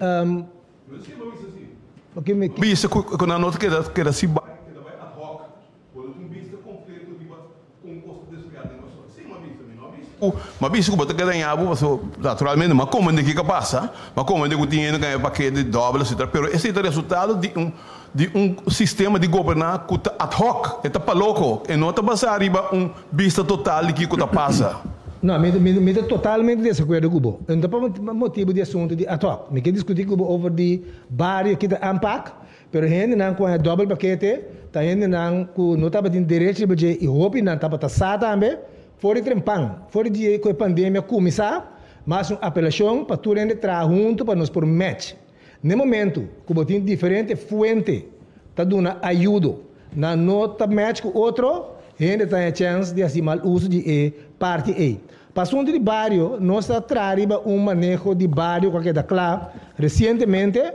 [SPEAKER 17] Bisa ku nan no ta keda si bai keda bai ad hoc. Bo no tin bista completo riba con cos ta desaroyá den Kòrsou. Sí, m'a bisa, mi no a bisa ku, m'a bisa ku bo ta keda ña bo, pasobra naturalmente m'a komende kiko a pasa, m'a komende ku tin hende ku a haña pakete dòbel etcetera, pero esei ta resultado di un di un sistema di goberná ku ta ad hoc, e ta pa loko, e no ta basá riba un bista total di kiko ta pasa.
[SPEAKER 14] No, mi mi ta totalmente desakuerdo ku bo. E no ta pa motibu di asuntu di ad hoc. Mi ke diskutí ku bo over di bario ki ta aanpak, Pero hendenan ku haña dòbel pakete ta hendenan ku no tabatin derecho riba dje i hopinan tabata sa tambe. For di trempan, for di dia ku e pandemia kuminsá, mas un apelashon pa tur hende traha huntu pa nos por match. Na e momentu ku bo tin diferente fuente ta duna ayudo, nan no ta match ku otro, hende ta haña chèns di hasi mal uso di e parti ei. Pa asuntu di bario, nos ta traha riba un maneho di bario ku a keda kla resientemente.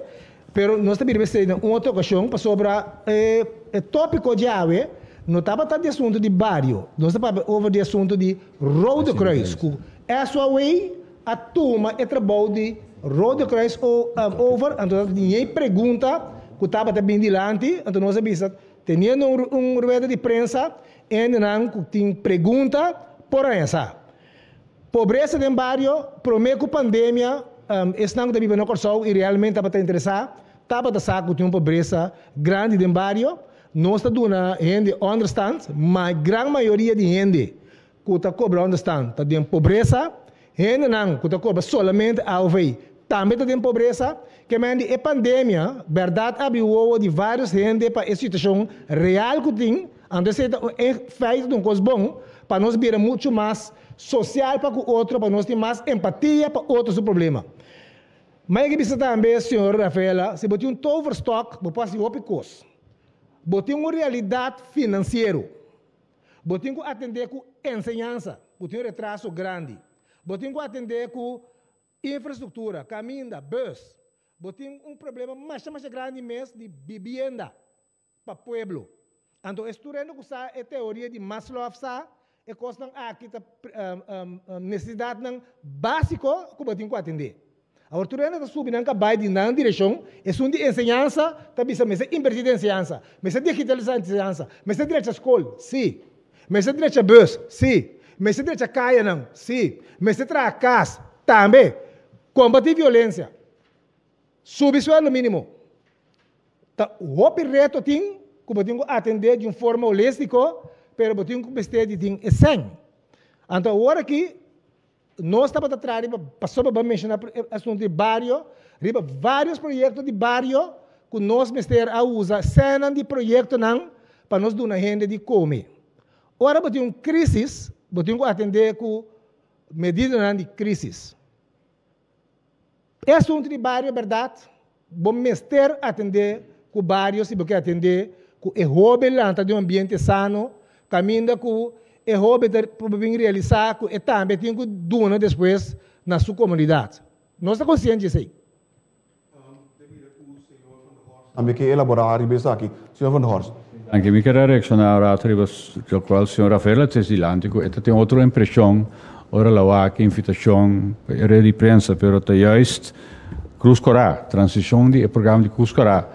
[SPEAKER 14] Pero nos ta bira esei den un otro ocasion pasobra e topico djawe no tabata di asunto di bario. Nos ta papia over di asunto di Rode Kruis cu SOAW a tuma e trabou di Rode Kruis over anto ta tin ñei pregunta cu tabata bin dilanti anto nos a bisa teniendo un rueda di prensa hendenan cu tin pregunta por haña sa. Pobresa den bario, promé ku pandemia, esnan ku ta biba na Kòrsou i realmente tabata interesá, tabata sa ku tin un pobresa grandi den bario. Nos ta duna hende ònderstand, ma gran mayoria di hende ku ta kobra ònderstand ta den pobresa. Hendenan ku ta kobra solamente AOV tambe ta den pobresa. Ke men di e pandemia bèrdat a abri wowo di vários hende pa e situashon real ku tin. Anto esei ta un feit ta un kos bon pa nos bira muchu mas sosial pa ku otro, pa nos tin mas empatia pa otro su problema. Ma e ke bisa tambe, señor Rafaela, si bo tin un toverstok bo por hasi hopi kos. Bo tin un realidat finansiero. Bo tin ku atendé ku enseñansa, ku tin un retraso grandi. Bo tin ku atendé ku infrastruktura, kaminda, bus. Bo tin un problema masha masha grandi mes di bibienda pa pueblo. Anto e sturendo ku sa e teoria di Maslow sa e kosnan aki ta nesesidatnan básiko ku bo tin ku atendé. Awor tur hende ta subi nan kabai di nan direkshon, esun di enseñansa ta bisa mester invertí den enseñansa, mester digitalisá enseñansa, mester drecha skol, sí, mester drecha bus, sí, mester drecha kayanan, sí, mester traha kas, tambe, kombatí violensia, subi sueldo mínimo. Ta hopi reto tin ku bo tin ku atendé di un forma holístiko, pero bo tin ku mester di tin e sèn. Anto awor aki nos tabata traha riba, pasobra bo a menshoná e asuntu di bario, riba vários proyekto di bario. ku nos mester a usa sènnan di proyektonan pa nos duna hende di kome. Ora bo tin un krísis, bo tin ku atendé ku medidanan di krísis. E asuntu di bario bèrdat, bo mester atendé ku bario si bo ke atendé ku e hóben lanta den un ambiente sano, kaminda ku e hóben ta por bin realisá ku e tambe tin ku duna despues na su komunidat. Nos ta konsiente di esei.
[SPEAKER 13] Tambe ke elaborá riba esaki, señor Van der Horst.
[SPEAKER 15] Danki. Mi kier a reakshoná un rato riba lokual señor Rafael a trese dilanti ku e ta tin otro impreshon ora el a wak e invitashon pa e red di prensa, pero ta juist Krus Korá, transishon di e programa di Krus Korá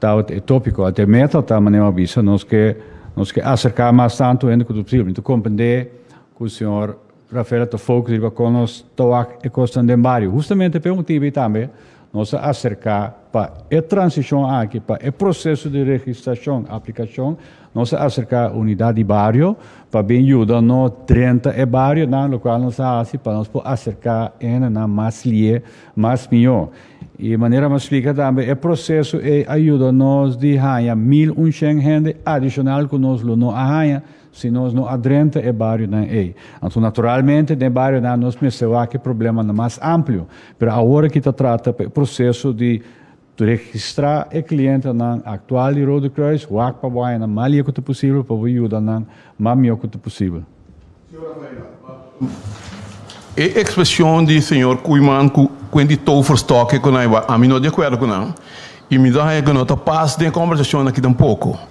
[SPEAKER 15] tabata e tópiko. Anto e meta ta, manera mi a bisa, nos ke nos ke aserká mas tantu hende ku ta posibel. Mi ta komprendé ku señor Rafaela ta focus riba kon nos ta wak e kosnan den bario. Hustamente p'e motibu ei tambe nos a aserká pa e transishon aki, pa e proseso di registrashon, aplikashon, nos a aserká unidat di bario pa bin yuda no drenta e barionan, lokual nos a hasi pa nos por aserká e hendenan mas lié, mas mihó. I manera mi a splika tambe e proseso ei a yuda nos di haña 1100 hende adishonal ku nos lo no a haña Si nos no a drenta e barionan ei. Anto naturalmente den e barionan nos mester wak e problemanan mas amplio. Pero awor aki ta trata pa e proseso di registrá e klientenan aktual di Rode Kruis, wak pa bo haña nan mas lie ku ta posibel pa bo yuda nan mas mihó ku ta posibel.
[SPEAKER 17] E ekspreshon di señor Koeiman ku kuen di toverstokken ku nan e wak, ami no di akuerdo ku nan i mi ta haña ku no ta pas den e kombersashon aki tampoko.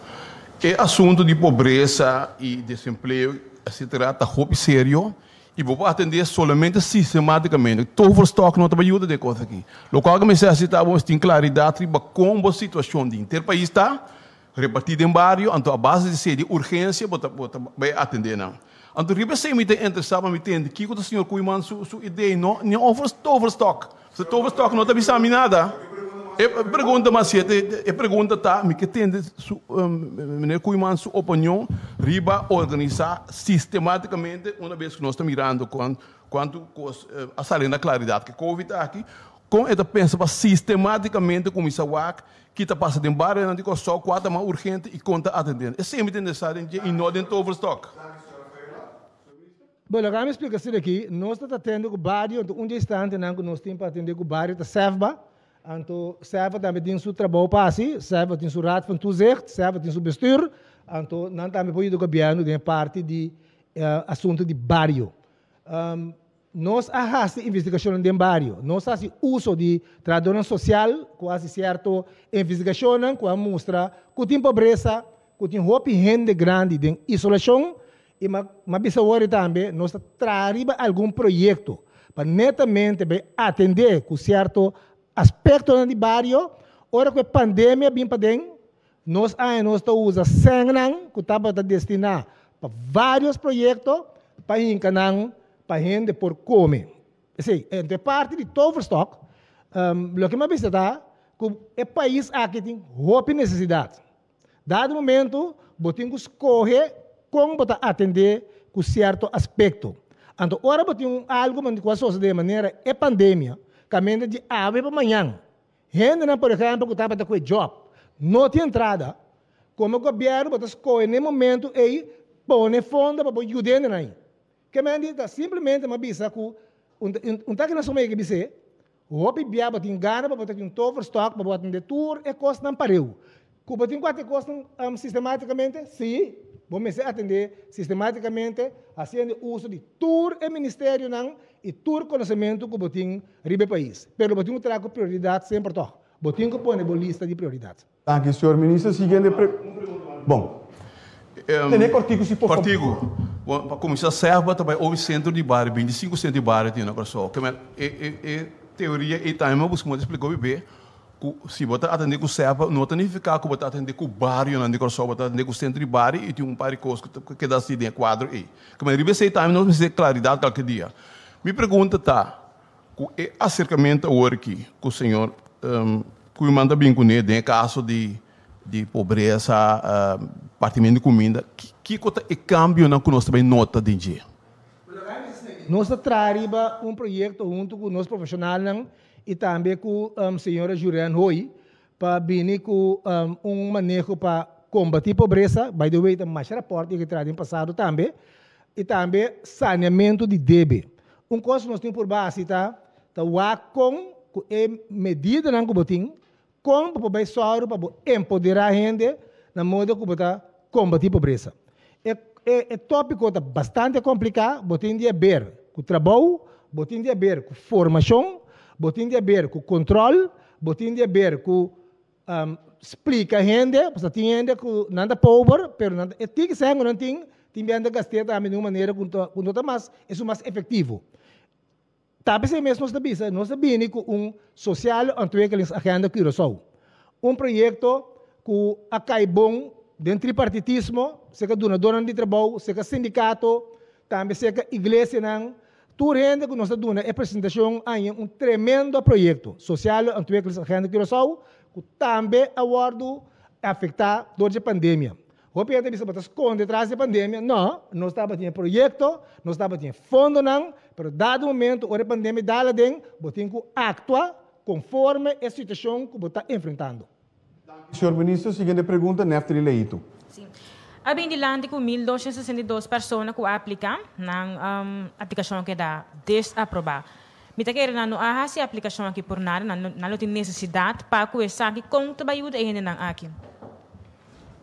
[SPEAKER 17] E asuntu di pobresa i desempleo etcetera ta hopi serio i bo por atendé solamente sistematicamente. Toverstok no ta bay yuda den e kos aki. Lokual ku mester hasi ta bo mester tin klaridat riba kon bo situashon di henter pais ta repartí den bario anto a base di esei di urgensia bo ta bo ta bay atendé nan. Anto riba esei mi ta interesá pa mi tende kiko ta señor Koeiman su su idea no ni over toverstok. Su toverstok no ta bisa mi nada. E pregunta mas siete e pregunta ta mi ke tende su meneer Koeiman su opinion riba organisa sistematicamente una bes ku nos ta mirando kuantu kos a sali na klaridat ku covid aki kon e ta pensa pa sistematicamente kuminsa wak ki ta pasa den barionan di Kòrsou kua ta mas urgente i kon ta atendendo. Esei mi ta interesá den dje i no den toverstok.
[SPEAKER 14] Bo laga mi splika asina aki, nos ta tratando ku bario, anto un di e instantenan ku nos tin pa atendé ku bario ta SEFBA, anto SEFBA tambe tin su trabou pa hasi, SEFBA tin su raad van toezicht, SEFBA tin su bestuur, anto nan tambe por yuda gobièrnu den e parti di asuntu di bario. Nos a hasi investigashonnan den bario, nos a hasi uso di trahadónan sosial ku a hasi sierto investigashonnan ku a mustra ku tin pobresa, ku tin hopi hende grandi den isolashon, I m'a bisa wòrdu tambe, nos ta traha riba algun proyekto pa netamente bai atendé ku sierto aspektonan di bario. Ora ku e pandemia bin paden, nos aña nos ta usa sènnan ku tabata destiná pa vários proyekto pa hinka nan pa hende por kome. Esei, entre parti di toverstok, loke m'a bisa ta ku e pais aki tin hopi nesesidat. Dado momento bo tin ku skohe kon bo ta atendé ku sierto aspekto. Anto ora bo tin un algu ku a sosodé manera e pandemia, kaminda di awe pa mañan, hendenan por ehèmpel ku tabata ku e djòb no tin entrada, komo gobièrnu bo ta skohe na e momento ei pone fondo pa bo yuda hendenan ei. Ke men di ta simplemente mi a bisa ku un ta kina suma e ke bis'é, Hopi bia bo tin gana pa bo ta tin un toverstok pa bo atende tur e kosnan pareu. Ku bo tin ku hasi e kosnan sistematikamente? Sí, bo mester atende sistematikamente hasiendo uso di tur e ministerionan i tur konosementu ku bo tin riba e pais. Pero bo tin ku traha ku prioridat semper tòg. Bo tin ku pone bo lista di prioridat.
[SPEAKER 13] Danki, señor Minister. Siguiente pre. Bon. Tene kortiku si por favor.
[SPEAKER 17] Kortiku. Bon, pa kuminsá SEFBA ta bai obi sentro di bario, 25 sentro di bario tin na Kòrsou. Ke men e e e teoria ei tambe mi a buska moda splika obi be ku si bo ta atendé ku SEFBA no ta nifiká ku bo ta atendé ku barionan di Kòrsou, bo ta atendé ku sentro di bario i tin un par di kos ku ta keda así den e kuadro ei. Ke men riba esei tambe nos mester klaridat kalke dia. Mi pregunta ta, Ku e aserkamentu awor aki ku señor Koeiman ta bin kuné den e kaso di di pobresa, partimentu di kuminda, kiko ta e kambionan ku nos ta bai nota den dje?
[SPEAKER 14] Nos ta traha riba un proyekto huntu ku nos profeshonalnan i tambe ku señora Jurenne Hooi. pa bini ku un maneho pa kombatí pobresa, by the way ta masha rapòrt i ke traha den pasado tambe, i tambe saneamentu di debe. Un kos ku nos tin purba hasi ta ta wak kon ku e medidanan ku bo tin, kon bo por bai sòru pa bo empoderá hende na moda ku bo ta kombatí pobresa. E e tópiko ta bastante kompliká, bo tin di haber ku trabou, bo tin di haber ku formashon, bo tin di haber ku kontròl, bo tin di haber ku splika hende, pasobra tin hende ku nan ta pober, pero nan ta e tiki sèn ku nan tin, tin bia nan ta gast'é tambe di un manera ku no ta mas esun mas efektivo. Ta p'esei mes nos ta bisa, nos ta bini ku un Sociale Ontwikkelingsagenda Curaçao, un proyekto ku a kai bon den tripartitismo, serka dunadónan di trabou, serka sindikato, tambe serka iglesianan, tur hende ku nos ta duna e presentashon haña un tremendo proyekto, Sociale Ontwikkelingsagenda Curaçao, ku tambe a wòrdu afektá dor dje pandemia. Hopi hende ta bisa bo ta skonde tras di e pandemia. No, nos tabatin e proyekto, nos tabatin e fondonan, pero dado momento ora e pandemia dal aden, bo tin ku aktua konforme e situashon ku bo ta enfrentando.
[SPEAKER 13] Danki, señor Minister. Siguiente pregunta, Neftali Leito.
[SPEAKER 18] Sí. A bin dilanti ku 1262 persona ku a apliká, nan aplikashon a keda desaprobá. Mi ta kere nan no a hasi e aplikashon aki por nada, nan lo tin nesesidat pa ku esaki. Kon ta bai yuda e hendenan aki?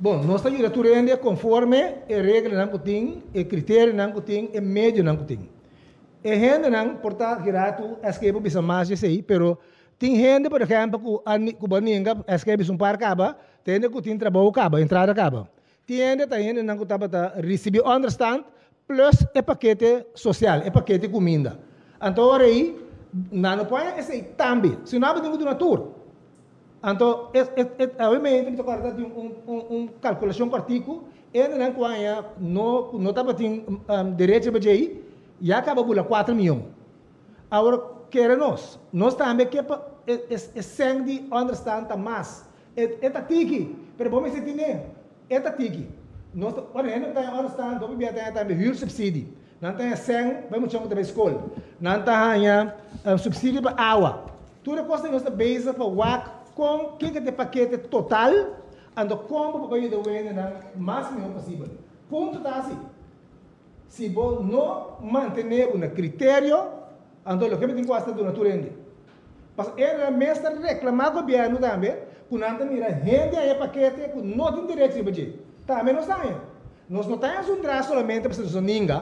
[SPEAKER 14] Bon, nos ta yuda tur hende konforme e reglanan ku tin, e kriterionan ku tin, e medionan ku tin. E hendenan por ta giratu eske bo bisa mas di esei, pero tin hende por ehèmpel ku a ku bo a ninga eske bisa un par kaba, ta hende ku tin trabou kaba, entrada kaba. Tin hende ta hendenan ku tabata risibí ònderstand plus e pakete sosial, e pakete kuminda. Anto ora ei nan no por haña esei tambe, si no abo tin ku duna tur. Anto, e, e, e, awe mi ta kòrda di un, un, un kalkulashon kòrtiku, e hendenan ku haña no, ku no tabatin derecho riba djei, ya kaba bula kuater mion. Awor, kere nos, nos tambe ke pa e, e, e sèn di ònderstan ta mas. E, e ta tiki, pero bo mester tine, e ta tiki. Nos ta, ora hende ku ta haña ònderstan, hopi bia ta haña tambe hürsubsidie. Nan ta haña sèn pa e muchanan ku ta bai skol. Nan ta haña supsidio pa awa. Tur e kosnan nos ta bezig pa wak kon kiko ta e pakete total, anto kon bo por yuda wendenan mas mihó posibel. Punto ta asi, si bo no mantené bo na kriterio, anto loke bo tin ku hasi ta duna tur hende. Pasobra e nan mes ta reklamá gobièrnu tambe ku nan ta mira hende haña pakete ku no tin derecho riba dje. Tambe nos ta haña. Nos no ta haña zundrá solamente pasobra nos no ninga.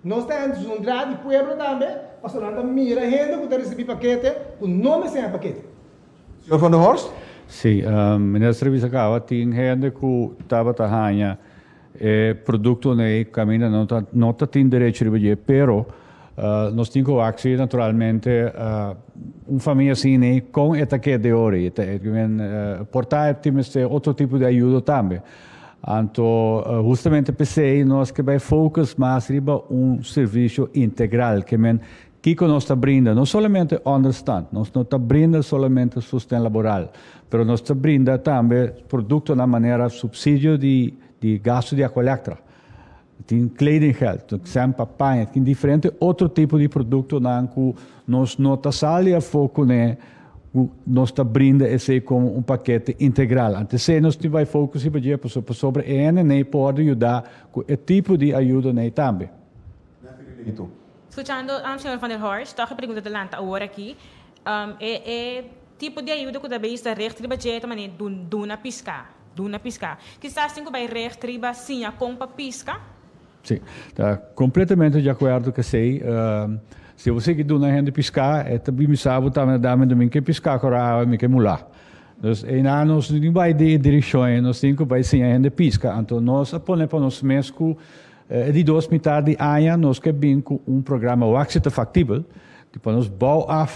[SPEAKER 14] Nos ta haña zundrá di pueblo tambe pasobra nan ta mira hende ku ta risibí pakete ku no mester haña pakete.
[SPEAKER 13] Señor Van der Horst.
[SPEAKER 15] Sí, Minister bisa caba tin hende cu tabata haña e productonan ey caminda no ta no ta tin derecho riba dje, pero nos tin cu wak si naturalmente un famia asina ey con e ta keda e ora ey, por ta e tin mester otro tipo di ayudo tambe. Anto hustamente p'esey nos ke bay focus mas riba un servicio integral ke men Kiko nos ta brinda? No solamente onderstand, nos no ta brinda solamente sosten laboral, pero nos ta brinda tambe produktonan manera supsidio di di gasto di Aqualectra, tin kledinggeld, sèn pa paña, tin diferente otro tipo di produktonan ku nos no ta sali afó kuné ku nos ta brinda esei komo un pakete integral. Anto esei nos tin bai focus riba dje pasobra e hende nei por yuda ku e tipo di ayudo nei tambe.
[SPEAKER 18] Scuchando señor Van der Horst, toch e pregunta ta lanta awor aki. E e tipo di ayuda cu ta bay sta richt riba dje ta manera duna pisca, duna pisca. Kisas tin cu bay richt riba siña con pa pisca?
[SPEAKER 15] Si, ta completamente di acuerdo cu esey. Si bo sigui duna hende pisca, e ta bin bisa bo tambe dame mi ke pisca cora awe, mi ke mula. Dus einan nos no tin bay den e direccion ey, nos tin cu bay siña hende pisca. Anto nos a pone pa nos mes cu E di dos mitar di aña nos ke bin ku un programa wak si ta faktibel di pa nos bou af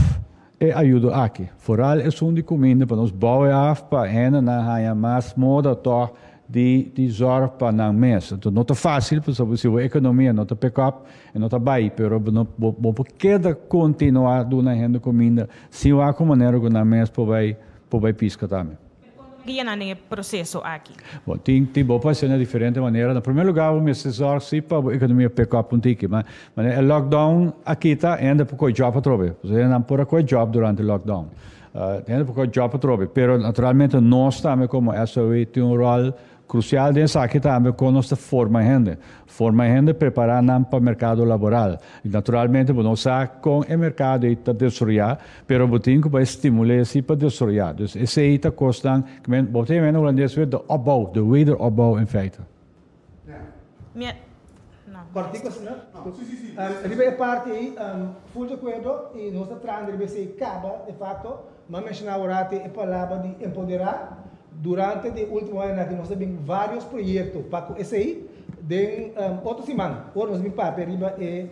[SPEAKER 15] e ayudo aki. Foral esun di kuminda pa nos bou e af pa hendenan haña mas moda tòg di di zòrg pa nan mes. Anto no ta fásil pasobra si bo ekonomia no ta pick up e no ta bai pero bo no bo por keda kontinuá duna hende kuminda sin wak un manera ku nan mes por bai por bai piska tambe.
[SPEAKER 18] Guia nan den e proseso aki.
[SPEAKER 15] Bon, tin tin bo por hasié na diferente manera. Na primer lugar bo mester zorg si pa bo economia pick up un tiki. Ma manera e lockdown a kita hende por koe job atrobe. Pasobra hendenan por a koe job durante lockdown. Hende por koe job atrobe. Pero naturalmente nos tambe como SOE tin un rol Krusial den esaki tambe kon nos ta forma hende. Forma hende prepará nan pa merkado laboral. I naturalmente bo no sa kon e merkado ei ta desaroyá, pero bo tin ku bai stimul'é si pa desaroyá. Dus esei ta kosnan ku men, bo ta yama na hulandes weer de opbouw, de wederopbouw in feite.
[SPEAKER 18] Mi a, no.
[SPEAKER 14] Kòrtiku asina? Riba e parti ei, ful di akuerdo i nos ta trahando riba esei kaba de fakto. Mi a menshoná awor e palabra di empoderá. Durante di e ultimo añanan aki nos a bin varios proyecto pa cu esey. Den otro siman ora nos bin papia riba e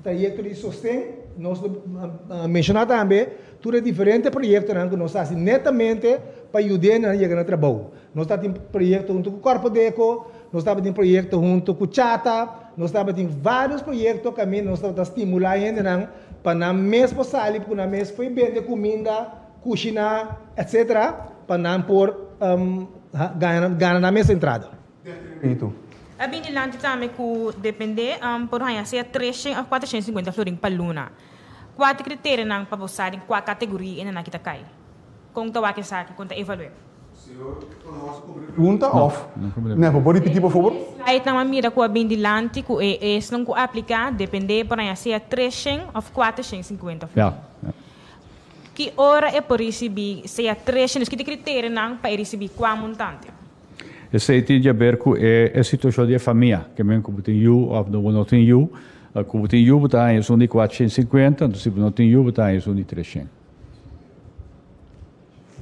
[SPEAKER 14] trayecto di sosten nos lo menciona tambe tur e diferente proyectonan cu nos a haci netamente pa yuda nan yega na trabou. Nos tabatin proyecto hunto cu Corpodeco, nos tabatin proyecto hunto cu Chata, nos tabatin varios proyecto caminda nos tabata stimula hendenan pa nan mes por sali, cu nan mes por bende cuminda, Kushiná etc. Pa nan por gana nan mes entrada.
[SPEAKER 18] A bini dilanti tambe ku dependé por haña sea 300 òf 450 florin pa luna. Kua ta e kriterianan pa bo sa den kua kategoria e nanaki ta kai? Kon ta wak esaki? Kon ta evalu'é?
[SPEAKER 13] Pregunta òf nè? Bo por ripití por fabor?
[SPEAKER 18] Slide nan a mira ku a bini dilanti ku e esnan ku apliká dependé por haña sea 300 òf 450 florin. Ki ora e por ricibi sea 300, ki ta e criterionan pa e ricibi cua montante?
[SPEAKER 15] Esey tin di haber cu e e situacion di e famia, ke men cu bo tin yu of bo no tin yu. Cu bo tin yu bo ta haña esun di 450, anto si bo no tin yu bo ta haña esun di 300.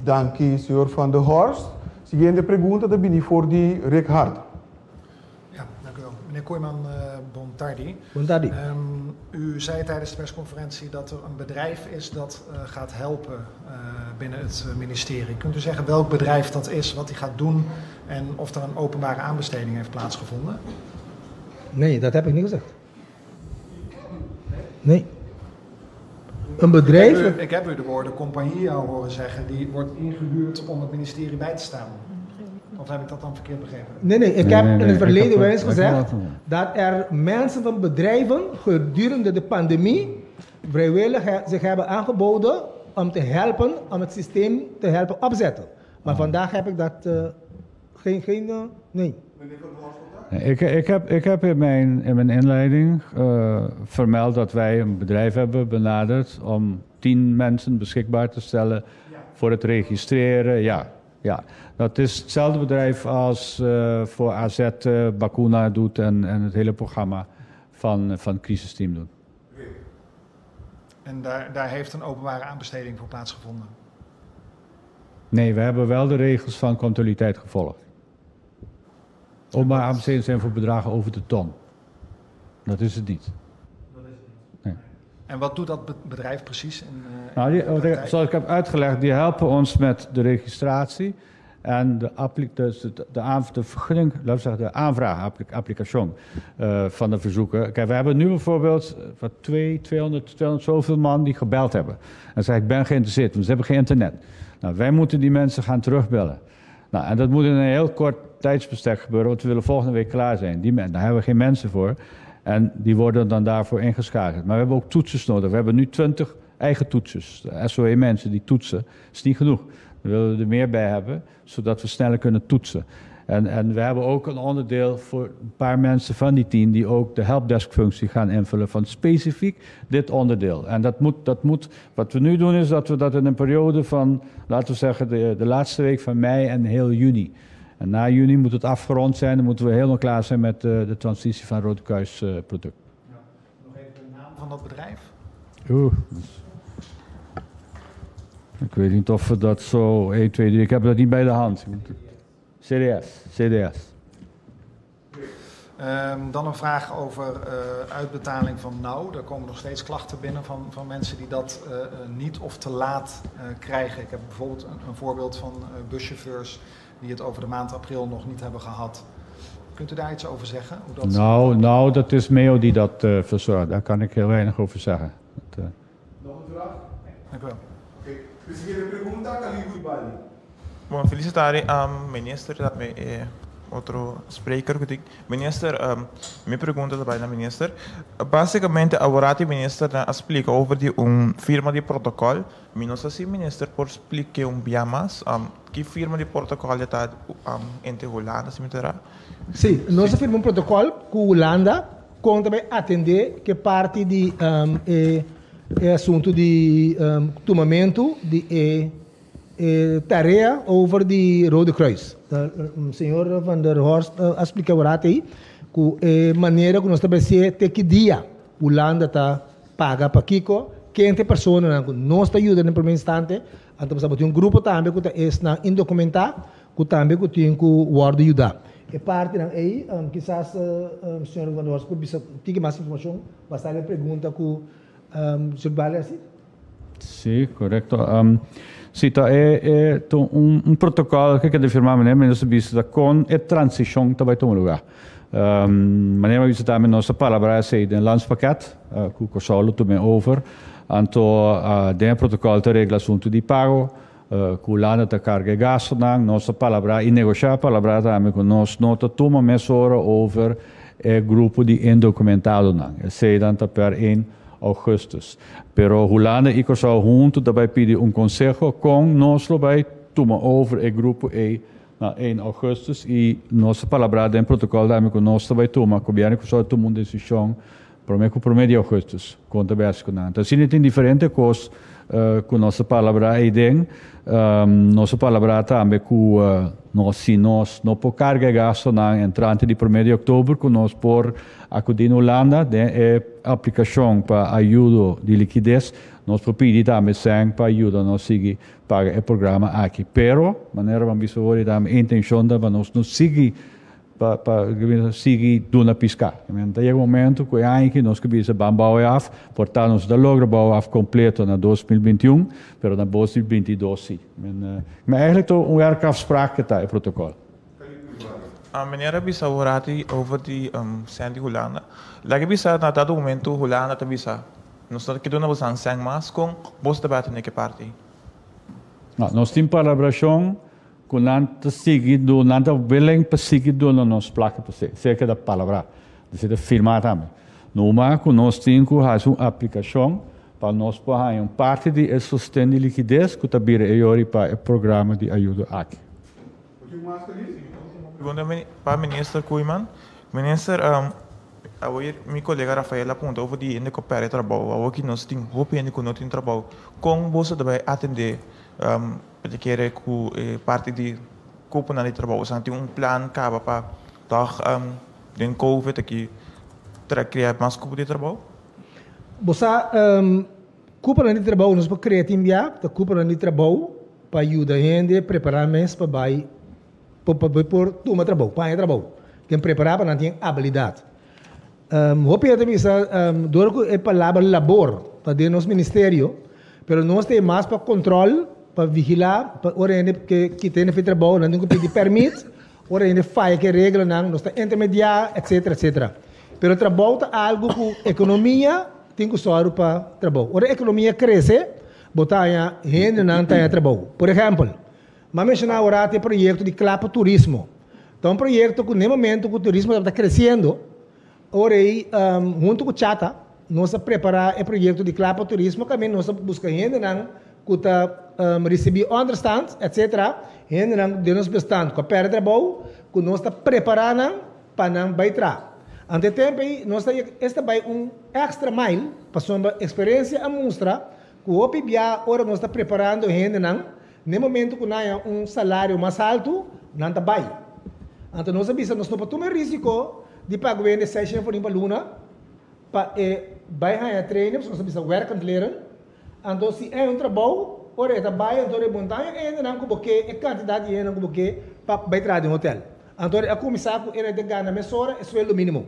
[SPEAKER 13] Danki, señor Van der Horst. Siguiente pregunta ta bini for di Rick Hart.
[SPEAKER 19] Ja, dank u wel. Meneer Kooijman, bon tardi.
[SPEAKER 14] Bon tardi.
[SPEAKER 19] U zei tijdens de persconferentie dat er een bedrijf is dat uh, gaat helpen uh, binnen het ministerie. Kunt u zeggen welk bedrijf dat is, wat die gaat doen en of er een openbare aanbesteding heeft plaatsgevonden?
[SPEAKER 14] Nee, dat heb ik niet gezegd. Nee. Een bedrijf.
[SPEAKER 19] Ik heb u, ik heb u de woorden compagnie al horen zeggen, die wordt ingehuurd om het ministerie bij te staan. Of heb ik dat dan verkeerd begrepen?
[SPEAKER 14] Nee, nee, ik heb in het verleden wel eens gezegd dat er mensen van bedrijven gedurende de pandemie vrijwillig zich hebben aangeboden om te helpen, om het systeem te helpen opzetten. Maar vandaag heb ik dat uh, geen, geen uh, nee.
[SPEAKER 15] Ik, ik, heb, ik heb in mijn, in mijn inleiding uh, vermeld dat wij een bedrijf hebben benaderd om 10 mensen beschikbaar te stellen voor het registreren. Ja, ja, dat is hetzelfde bedrijf als uh, voor AZ uh, Bakuna doet en, en het hele programma van, van het crisisteam doet.
[SPEAKER 19] En daar, daar heeft een openbare aanbesteding voor plaatsgevonden?
[SPEAKER 15] Nee, we hebben wel de regels van continuïteit gevolgd. Openbare aanbestedingen zijn voor bedragen over de ton. Dat is het niet.
[SPEAKER 19] Dat is het niet. Nee. En wat doet dat bedrijf precies? In,
[SPEAKER 15] uh, nou, die, zoals ik heb uitgelegd, die helpen ons met de registratie en de, dus de, de, de vergunning, laten we zeggen, de aanvraag, application uh, van de verzoeker. Kijk, we hebben nu bijvoorbeeld wat 2, 200, 200 zoveel man die gebeld hebben. En zeggen, ik ben geïnteresseerd, want ze hebben geen internet. Nou, wij moeten die mensen gaan terugbellen. Nou, en dat moet in een heel kort tijdsbestek gebeuren, want we willen volgende week klaar zijn. Die, daar hebben we geen mensen voor. En die worden dan daarvoor ingeschakeld. Maar we hebben ook toetsers nodig. We hebben nu 20 eigen toetsers. SOE-mensen die toetsen. Dat is niet genoeg. We willen er meer bij hebben, zodat we sneller kunnen toetsen. En, en we hebben ook een onderdeel voor een paar mensen van die team die ook de helpdesk-functie gaan invullen van specifiek dit onderdeel. En dat moet, dat moet, wat we nu doen is dat we dat in een periode van, laten we zeggen, de, de laatste week van mei en heel juni. En na juni moet het afgerond zijn, dan moeten we helemaal klaar zijn met de, de transitie van Rode Kruis uh, product.
[SPEAKER 19] Ja. Nog even de naam van dat bedrijf?
[SPEAKER 15] Oeh. Ik weet niet of we dat zo 1, 2, 3. Ik heb dat niet bij de hand. CDS. CDS.
[SPEAKER 19] Um, dan een vraag over uh, uitbetaling van nauw. Daar komen nog steeds klachten binnen van, van mensen die dat uh, niet of te laat uh, krijgen. Ik heb bijvoorbeeld een, een voorbeeld van buschauffeurs die het over de maand april nog niet hebben gehad. Kunt u daar iets over zeggen?
[SPEAKER 15] Hoe dat... Nou, nou, dat is Meo die dat verzorgt. Daar kan ik heel weinig over zeggen. Dat,
[SPEAKER 17] Nog een vraag?
[SPEAKER 19] Dank u wel.
[SPEAKER 17] Oké. Okay. De siguiente pregunta, Khalid Bali.
[SPEAKER 20] Bon, felis tardi, minister, tambe e otro spreker ku tin. Minister, mi pregunta ta bai na minister. Básikamente aworati ministernan a splika over di un firma di protokòl. Mi no sa si minister por splik'é un bia mas, ki firma di protokòl e ta entre Hulanda, si mi ta ra?
[SPEAKER 14] Sí, nos a firma un protokòl ku Hulanda kon ta bai atendé ku e parti di e e asuntu di tumamentu di e e tarea over di Rode Kruis. Señor Van der Horst a splika awor ei ku e manera ku nos ta bai hasié te ki dia Hulanda ta paga pa kiko, ken ta e personanan ku nos ta yuda den promé instante, anto pasobra bo tin un grupo tambe ku ta esnan indokumentá ku tambe ku tin ku wòrdu yudá. E partinan ei kisas señor Van der Horst por bisa un tiki mas informashon basá den e pregunta ku señor Bali a hasi.
[SPEAKER 15] Sí, korekto. Sí, ta e e ta un un protokòl ku keda firmá manera minister bisa ta kon e transishon ta bai tuma lugá. Manera mi a bisa tambe nos a palabrá esei den landspakket ku Kòrsou lo tum'é over. Anto den e protokòl ta regla asuntu di pago, ku Hulanda ta karga e gastunan. Nos a palabrá i negoshá palabrá tambe ku nos no ta tuma mesora over e grupo di indokumentadonan. Eseinan ta per ein augustus. Pero Hulanda i Kòrsou huntu ta bai pidi un konseho kon nos lo bai tuma over e grupo ei na ein augustus i nos a palabrá den protokòl tambe ku nos ta bai tuma, gobièrnu di Kòrsou ta tuma un desishon promé ku promé di augustus kon ta bèsti ku nan. Ta asina tin diferente kos ku nos a palabrá eiden. Nos a palabrá tambe ku nos si nos no por karga e gastunan entrante di promé di òktober ku nos por Akudí na Hulanda den e aplikashon pa ayudo di likides, nos por pidi tambe sèn pa yuda nos sigui paga e programa aki. Pero, manera bo a bisa hopi tambe, e intenshon ta pa nos no sigui pa pa sigui duna piská. Ta yega un momento ku e aña aki nos ke bisa ban bou e af, por ta nos no ta logra bou af kompleto na 2021, pero na 2022 si. Ma eigentlik ta un werkafspraak ke ta e protokòl.
[SPEAKER 20] Meneer a bisa un rati over di sèn di Hulanda. Laga bisa na dado momento Hulanda ta bisa nos no ta ke duna bosan sèn mas kon boso ta bai atende ke parti ei?
[SPEAKER 15] No, nos tin palabrashon ku nan ta sigui duna, nan ta willing pa sigui duna nos plaka pa esei. Esei a keda palabrá, esei ta firmá tambe. Numa ku nos tin ku hasi un aplikashon pa nos por haña un parti di e sosten di likides ku ta bira e yori pa e programa di ayudo aki.
[SPEAKER 20] Pregunta pa Minister Koeiman. Minister, awe mi kolega Rafael a punta over di hende ku a pèrdè trabou. Awe ki nos tin hopi hende ku no tin trabou. Kon boso ta bai atendé bo ta kere ku e parti di kuponan di trabou? Boso tin un plan kaba pa tòg den covid aki tra krea mas kupo di trabou?
[SPEAKER 14] Bo sa kuponan di trabou nos por krea tin bia ta kuponan di trabou Pa yuda hende prepará mes pa bai pa por tuma trabou, pa haña trabou. Tin prepará pa nan tin abilidat. Hopi hende ta bisa dor ku e palabra labor ta den nos ministerio, pero nos ta e mas pa kontrol, pa vigilá, pa ora hende ke kita hende for trabou nan tin ku pidi pèrmit, ora hende faya ku e reglanan nos ta intermediá etsetera etsetera. Pero trabou ta algu ku ekonomia tin ku sòru pa trabou. Ora ekonomia krese, Bo ta haña hendenan ta haña trabou. Por ehèmpel, m'a menshoná awor e proyekto di Kla pa Turismo. Ta un proyekto ku n'e momento ku turismo tabata kresiendo, ora ei huntu ku Chata nos a prepará e proyekto di Kla pa Turismo kaminda nos a buska hendenan ku ta risibí ònderstand etsetera, hendenan den nos bestand ku a pèrdè trabou ku nos ta prepará nan pa nan bai traha. Ante e tempu ei nos ta esta bai un extra mile pasobra experencia a mustra cu hopi bia ora nos ta preparando hendenan, n'e momento cu nan haña un salario mas haltu, nan ta bai. Anto nos a bisa nos no por tuma e risico di paga wende seishent forin pa luna pa e bai haña training, pasobra nos a bisa werkend leren. Anto si e haña un trabou, ora e ta bai anto ora e montaña e hendenan cu bo ke, e cantidad di hendenan cu bo ke pa bai traha den hotel. Anto a kuminsá ku e ta gana mesora e sueldo mínimo.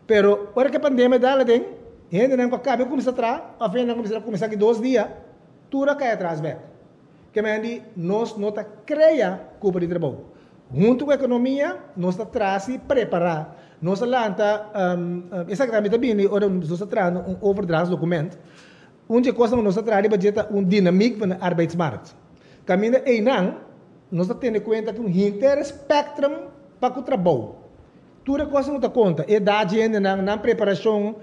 [SPEAKER 14] Pero ora ku e pandemia dal aden, hendenan ku a kaba di kuminsá traha òf hendenan ku mester a kuminsá aki dos dia, tur a kai atras bèk. Ke men di nos no ta krea kupo di trabou. Huntu ku ekonomia nos ta trasi prepará. Nos a lanta, esaki tambe ta bini ora nos ta trahando un overdrachtsdocument. Un dje kosnan ku nos ta traha riba dje ta un dinamiek van de arbeidsmarkt. Kaminda einan. nos ta tene kuenta ku un henter spectrum pa ku trabou. Tur e kosnan ku ta konta, edat di hendenan, nan preparashon,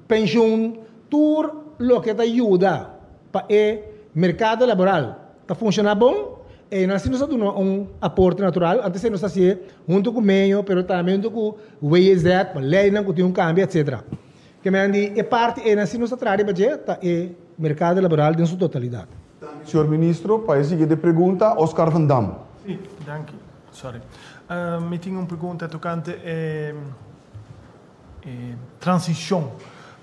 [SPEAKER 14] penshun, tur loke ta yuda pa e merkado laboral ta funshoná bon, einan si nos ta duna un aporte natural. Antes nos ta hasié huntu ku meño, pero tambe huntu ku WIZ, pa leinan ku tin un kambio, etcetera. Ke men di e parti einan si nos ta traha riba dje ta e merkado laboral den su totalidat.
[SPEAKER 13] Señor Ministro, pa e siguiente pregunta, Oscar van Dam.
[SPEAKER 21] Sí, danki. Sorry. Mi tin un pregunta tocante e e transicion.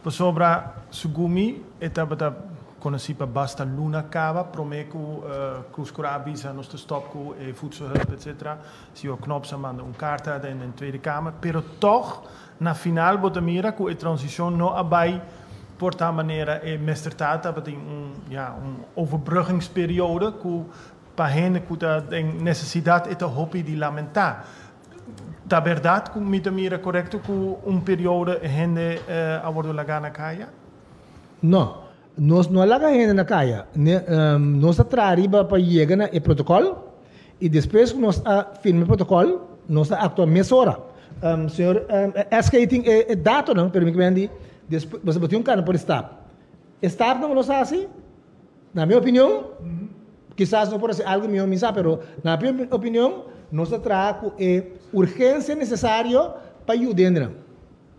[SPEAKER 21] Pasobra segun mi e tabata conoci pa basta luna caba prome cu Cruz Cora a bisa nos ta stop cu e voedselhulp etc. Señor Knops a manda un carta den den Tweede Kamer. Pero toch na final bo ta mira cu e transicion no a bay por ta manera e mester ta. Tabatin un ya un overbruggingsperiode cu Pa hende ku ta den nesesidat e ta hopi di lamentá. Ta bèrdat ku mi ta mira korekto ku un periodo e hende a wòrdu lagá na kaya?
[SPEAKER 14] No. Nos no a laga hende na kaya. Nos a traha riba pa yega na e protokòl i despues ku nos a firma e protokòl nos a aktua mesora. Señor SK tin e datonan pero mi ke mende despues bo tin un kanda por e stap. E stapnan ku nos a hasi Na mi opinion, kisas no por hasi algu mihó mi sa, pero na mi opinion nos ta traha ku e urgensia nesesario pa yuda hendenan.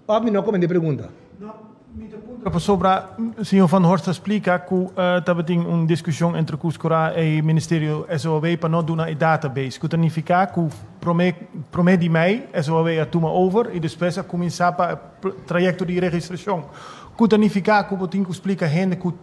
[SPEAKER 14] Òf mi no komende pregunta?
[SPEAKER 21] No, mi ta puntra pasobra señor Van Horst a splika ku tabatin un diskushon entre Cuscora i Ministerio SOAW pa no duna e database, ku ta nifiká ku promé promé di mei SOAW a tuma over i despues a kuminsá pa e trayekto di registrashon, ku ta nifiká ku bo tin ku splika hende ku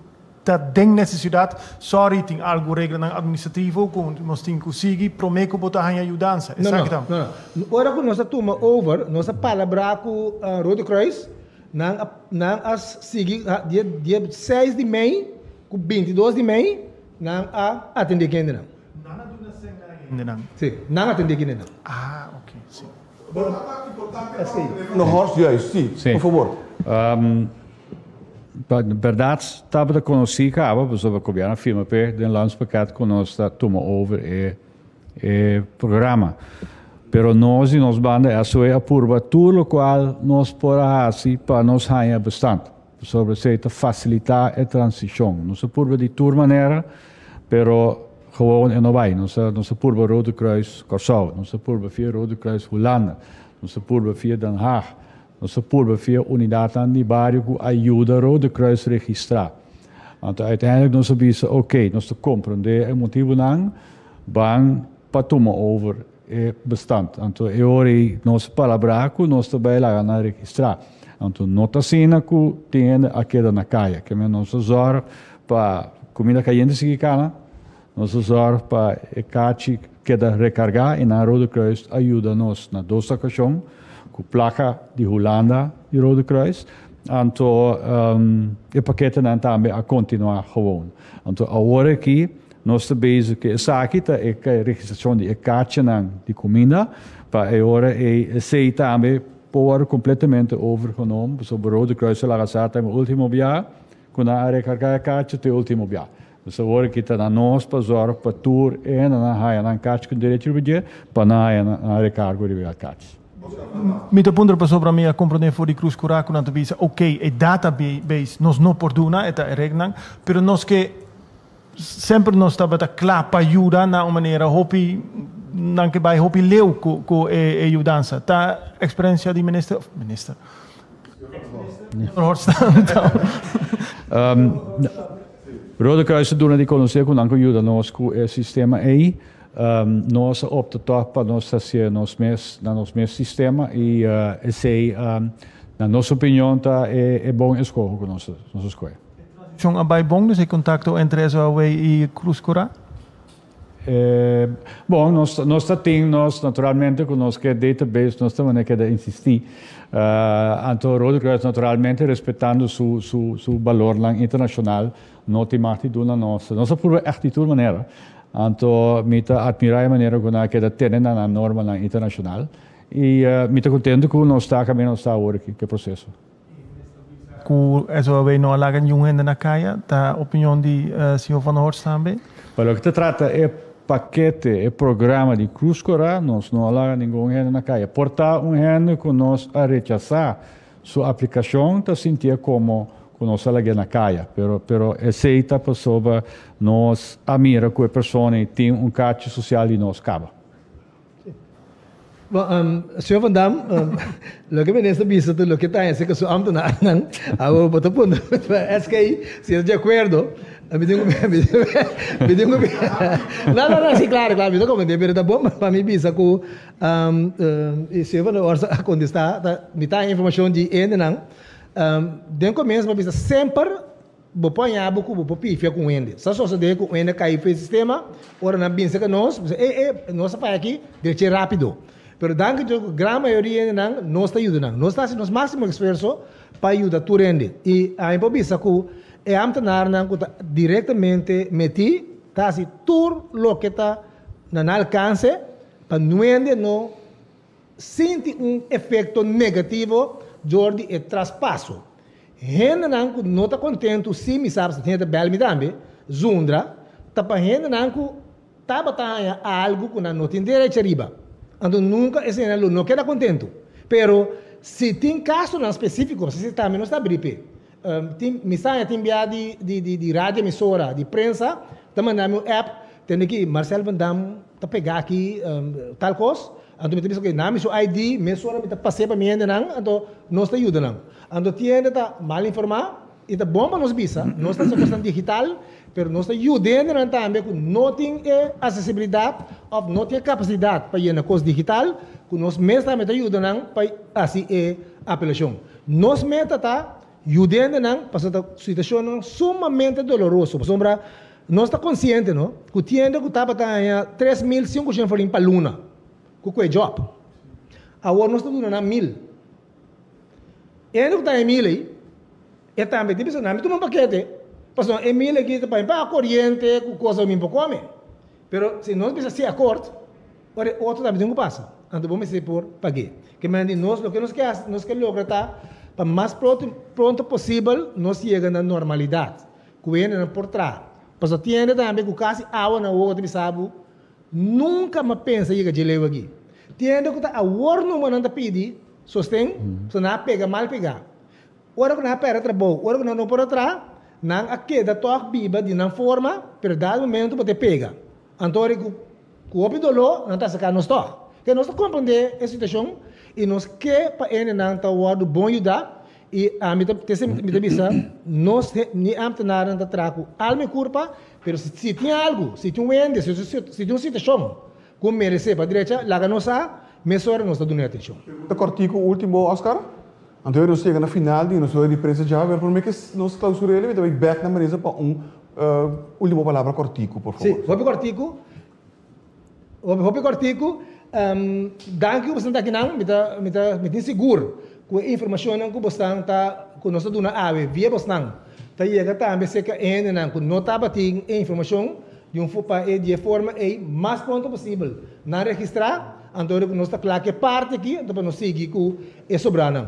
[SPEAKER 21] Ta den nesesidat, sorry, tin algu reglanan administrativo ku nos tin ku sigui promé ku bo ta haña yudansa.
[SPEAKER 14] No,
[SPEAKER 21] Esaki
[SPEAKER 14] no,
[SPEAKER 21] ta.
[SPEAKER 14] no, no. Ora ku nos a tuma over, nos a palabrá ku Rode Kruis, nan a nan a sigui dia dia seis di mei ku 22 di mei nan a atendé kendenan.
[SPEAKER 21] Nan a duna sèn na e hendenan?
[SPEAKER 14] Sí, nan a atendé kendenan.
[SPEAKER 21] Ah, oké, sí.
[SPEAKER 13] No, Horst, juist, sí, por favor.
[SPEAKER 15] Berdad tabata conoci caba pasobra gobierno a firma p'e den landspakket cu nos ta tuma over e e programa. Pero nos di nos banda SOE a purba tur locual nos por a haci pa nos haña bestand. Pasobra esey ta facilita e transicion. Nos a purba di tur manera pero gewoon e no bay. Nos a nos a purba Rode Kruis Corsou, nos a purba via Rode Kruis Hulanda, nos a purba via Den Haag. Nos a purba via unidatnan di bario ku a yuda Rode Kruis registrá. Anto uiteindelijk nos a bisa, oké, nos ta komprondé e motibunan, ban pa tuma over e bestand. Anto e ora ei nos a palabrá ku nos ta bai laga nan registrá. Anto no ta asina ku tin hende a keda na kaya. Ke men nos a zòrg pa kuminda kayente sigui kana, nos a zòrg pa e kachi keda rekargá i nan Rode Kruis a yuda nos na dos okashon ku plaka di Hulanda di Rode Kruis. Anto e paketenan tambe a kontinuá gewoon. Anto awor aki nos ta bezig ku esaki ta e registrashon di e kachinan di kuminda pa e ora ei esei tambe por wòrdu kompletamente overgenomen pasobra Rode Kruis a laga sa tambe último bia ku nan a rekargá e kachi te último bia. Nos awor aki ta na nos pa zorg pa tur e hendenan haya nan kachi ku derecho riba dje, pa nan haya nan rekargo riba e kachi.
[SPEAKER 21] Mi ta puntra pasobra mi a komprondé for di Cruz Cura ku nan ta bisa, ok, e database nos no por duna, e ta e reglanan, pero nos ke semper nos tabata kla pa yuda na un manera hopi, nan ke bai hopi leu ku ku e yudansa. Ta eksperensia di minister, minister, Horst
[SPEAKER 15] Rode Kruis a duna di konosé ku nan ku yuda nos ku e sistema ei. Nos a opta tòg pa nos hasié nos mes na nos mes sistema i esei na nos opinion ta e bon eskoho ku nos a skohe.
[SPEAKER 21] E transishon a bai bon, dus e kontakto entre SOAW i Krus Kora?
[SPEAKER 15] Bon, nos nos ta tin nos naturalmente ku nos ke database, nos ta manera keda insistí. Anto Rode Kruis naturalmente respetando su su su balornan internashonal no tin mag di duna nos. Nos a purba ègt di tur manera. Anto mi ta atmirá e manera ku nan a keda tene na nan normanan internashonal i mi ta kontentu ku nos ta kaminda nos ta awor aki ku e proseso.
[SPEAKER 21] ku SOAW no a laga niun hende na kaya. Ta opinion di señor Van der Horst tambe?
[SPEAKER 15] Pa loke ta trata e pakete, e programa di Cruz Cora, nos no a laga ningun hende na kaya. Por ta un hende ku nos a rechasá su aplikashon ta sintié komo ku nos a lag'é na kaya. Pero, pero esei ta pasobra nos a mira ku e persona ei tin un karchi sosial di nos kaba.
[SPEAKER 14] Bon, señor Van Dam, loke minister bisa ta loke ta hese ku su ambtenaarnan. Awor bo ta puntra SK si e ta di akuerdo. Mi tin ku mi tin ku No, no, no, si klaro, klaro, mi ta komprendé, pero ta bon pa mi bisa ku señor Van der Horst a kontestá, ta mi ta haña informashon di hendenan. Den komienso mi a bisa semper Bo por haña bo ku bo por pifia ku un hende. Sa sosodé ku un hende kai for e sistema, ora nan bin serka nos, bisa, ey, ey, nos a faya aki, drecha e rápido. Pero danki Dios ku gran mayoria hendenan, nos ta yuda nan. Nos ta hasi nos máksimo esfuerso pa yuda tur hende. I ami por bisa ku e ámtenarnan ku ta direktamente metí ta hasi tur loke ta na nan alkanse pa nuende no sinti un efekto negativo dor di e traspaso. Hendenan ku no ta kontentu si mi sa pasobra hende ta bèl mi tambe, zundra, ta pa hendenan ku tabata haña algu ku nan no tin derecho ariba. Anto nunka eseinan lo no keda kontentu. Pero si tin kasonan spesífiko, pasobra esei tambe nos ta abrí p'e. Tin, mi sa haña tin bia di di di radio emisora, di prensa, ta manda mi un app, tende ki Marcel van Dam ta pega aki tal kos, anto mi ta bisa ku nan mi su ID, mesora mi ta pas'é pa mi hendenan, anto nos ta yuda nan. Anto tin hende ta mal informá i ta bon pa nos bisa, nos ta hasi kosnan digital, pero nos ta yuda hendenan tambe ku no tin e asesibilidat òf no tin e kapasidat pa yena kos digital, ku nos mes tambe ta yuda nan pa hasi e apelashon. Nos meta ta yuda hendenan pasobra ta situashonnan sumamente doloroso, pasobra nos ta konsiente no ku tin hende ku tabata haña 3500 florin pa luna ku ku e jòb, awor nos ta duna nan mil. Ene ku ta Emil ei, e tambe tin bisa, Na mi tuma un pakete, pasobra Emil aki ta pa mi paga koriente ku kos ku mi por kome. Pero si nos bisa si akort, ora e otro tambe tin ku pasa. Anto bo mester por pag'é. Ke manera di nos, loke nos ke hasi, nos ke logra ta pa mas pronto pronto posibel nos yega na normalidat, ku hendenan por traha. Pasobra tin hende tambe ku kasi awa na wowo ta bisa bo, Nunka mi a pensa yega dje leu aki. Tin hende ku ta awor numa nan ta pidi sosten, pasobra nan a pega mal pegá. Ora ku nan a pèrdè trabou, ora ku nan no por a traha, nan a keda tòg biba di nan forma, pero dado momento bo ta pega. Anto ora ku ku hopi doló nan ta aserká nos tòg. Ke nos ta komprendé e situashon i nos ke pa hendenan ta wòrdu bon yudá i ami ta mi ta bisa nos ni ámtenarnan ta traha ku alma i kurpa Pero si tin algu, si tin un hende, si tin un situashon ku meresé pa drecha, laga nos sa, mesora nos ta duna e atenshon.
[SPEAKER 13] Pregunta kòrtiku último, Oscar. Anto nos yega na final di nos rueda di prensa djawe, pero promé ku nos klausur'é, mi ta bai bèk na mesa pa un último palabra kòrtiku, por favor.
[SPEAKER 14] Sí, hopi kòrtiku. Hopi hopi kòrtiku. Danki ku boso ta akinan. Mi ta mi ta mi tin sigur ku e informashonnan ku bosnan ta ku nos ta duna awe via bosnan ta yega tambe serka e hendenan ku no tabatin e informashon di un pa e di e forma ei mas pronto posibel nan registrá anto ku nos ta kla ku e parti aki anto pa nos sigui ku e sobranan.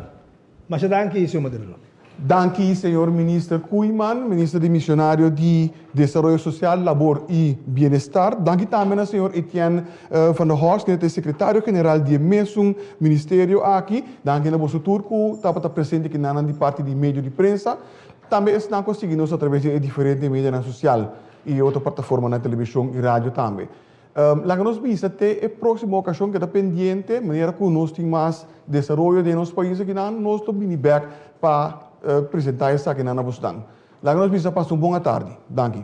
[SPEAKER 14] Masha danki, señor moderador.
[SPEAKER 13] Danki, señor Minister Koeiman, Minister Dimisionario di Desaroyo Sosial, Labor i Bienestar. Danki tambe na señor Etienne van der Horst, kende ta e Sekretario General di e mesun ministerio aki. Danki na boso tur ku tabata presente kinanan di parti di medio di prensa. Tambe esnan ku a sigui nos atraves di e diferente medianan sosial i e otro plataformanan televishon i radio tambe. Laga nos bisa te e próksimo okashon keda pendiente manera ku nos tin mas desaroyo den nos pais akinan nos lo bini bèk pa presentá esakinan na bosnan. Laga nos bisa pasa un bon atardi. Danki.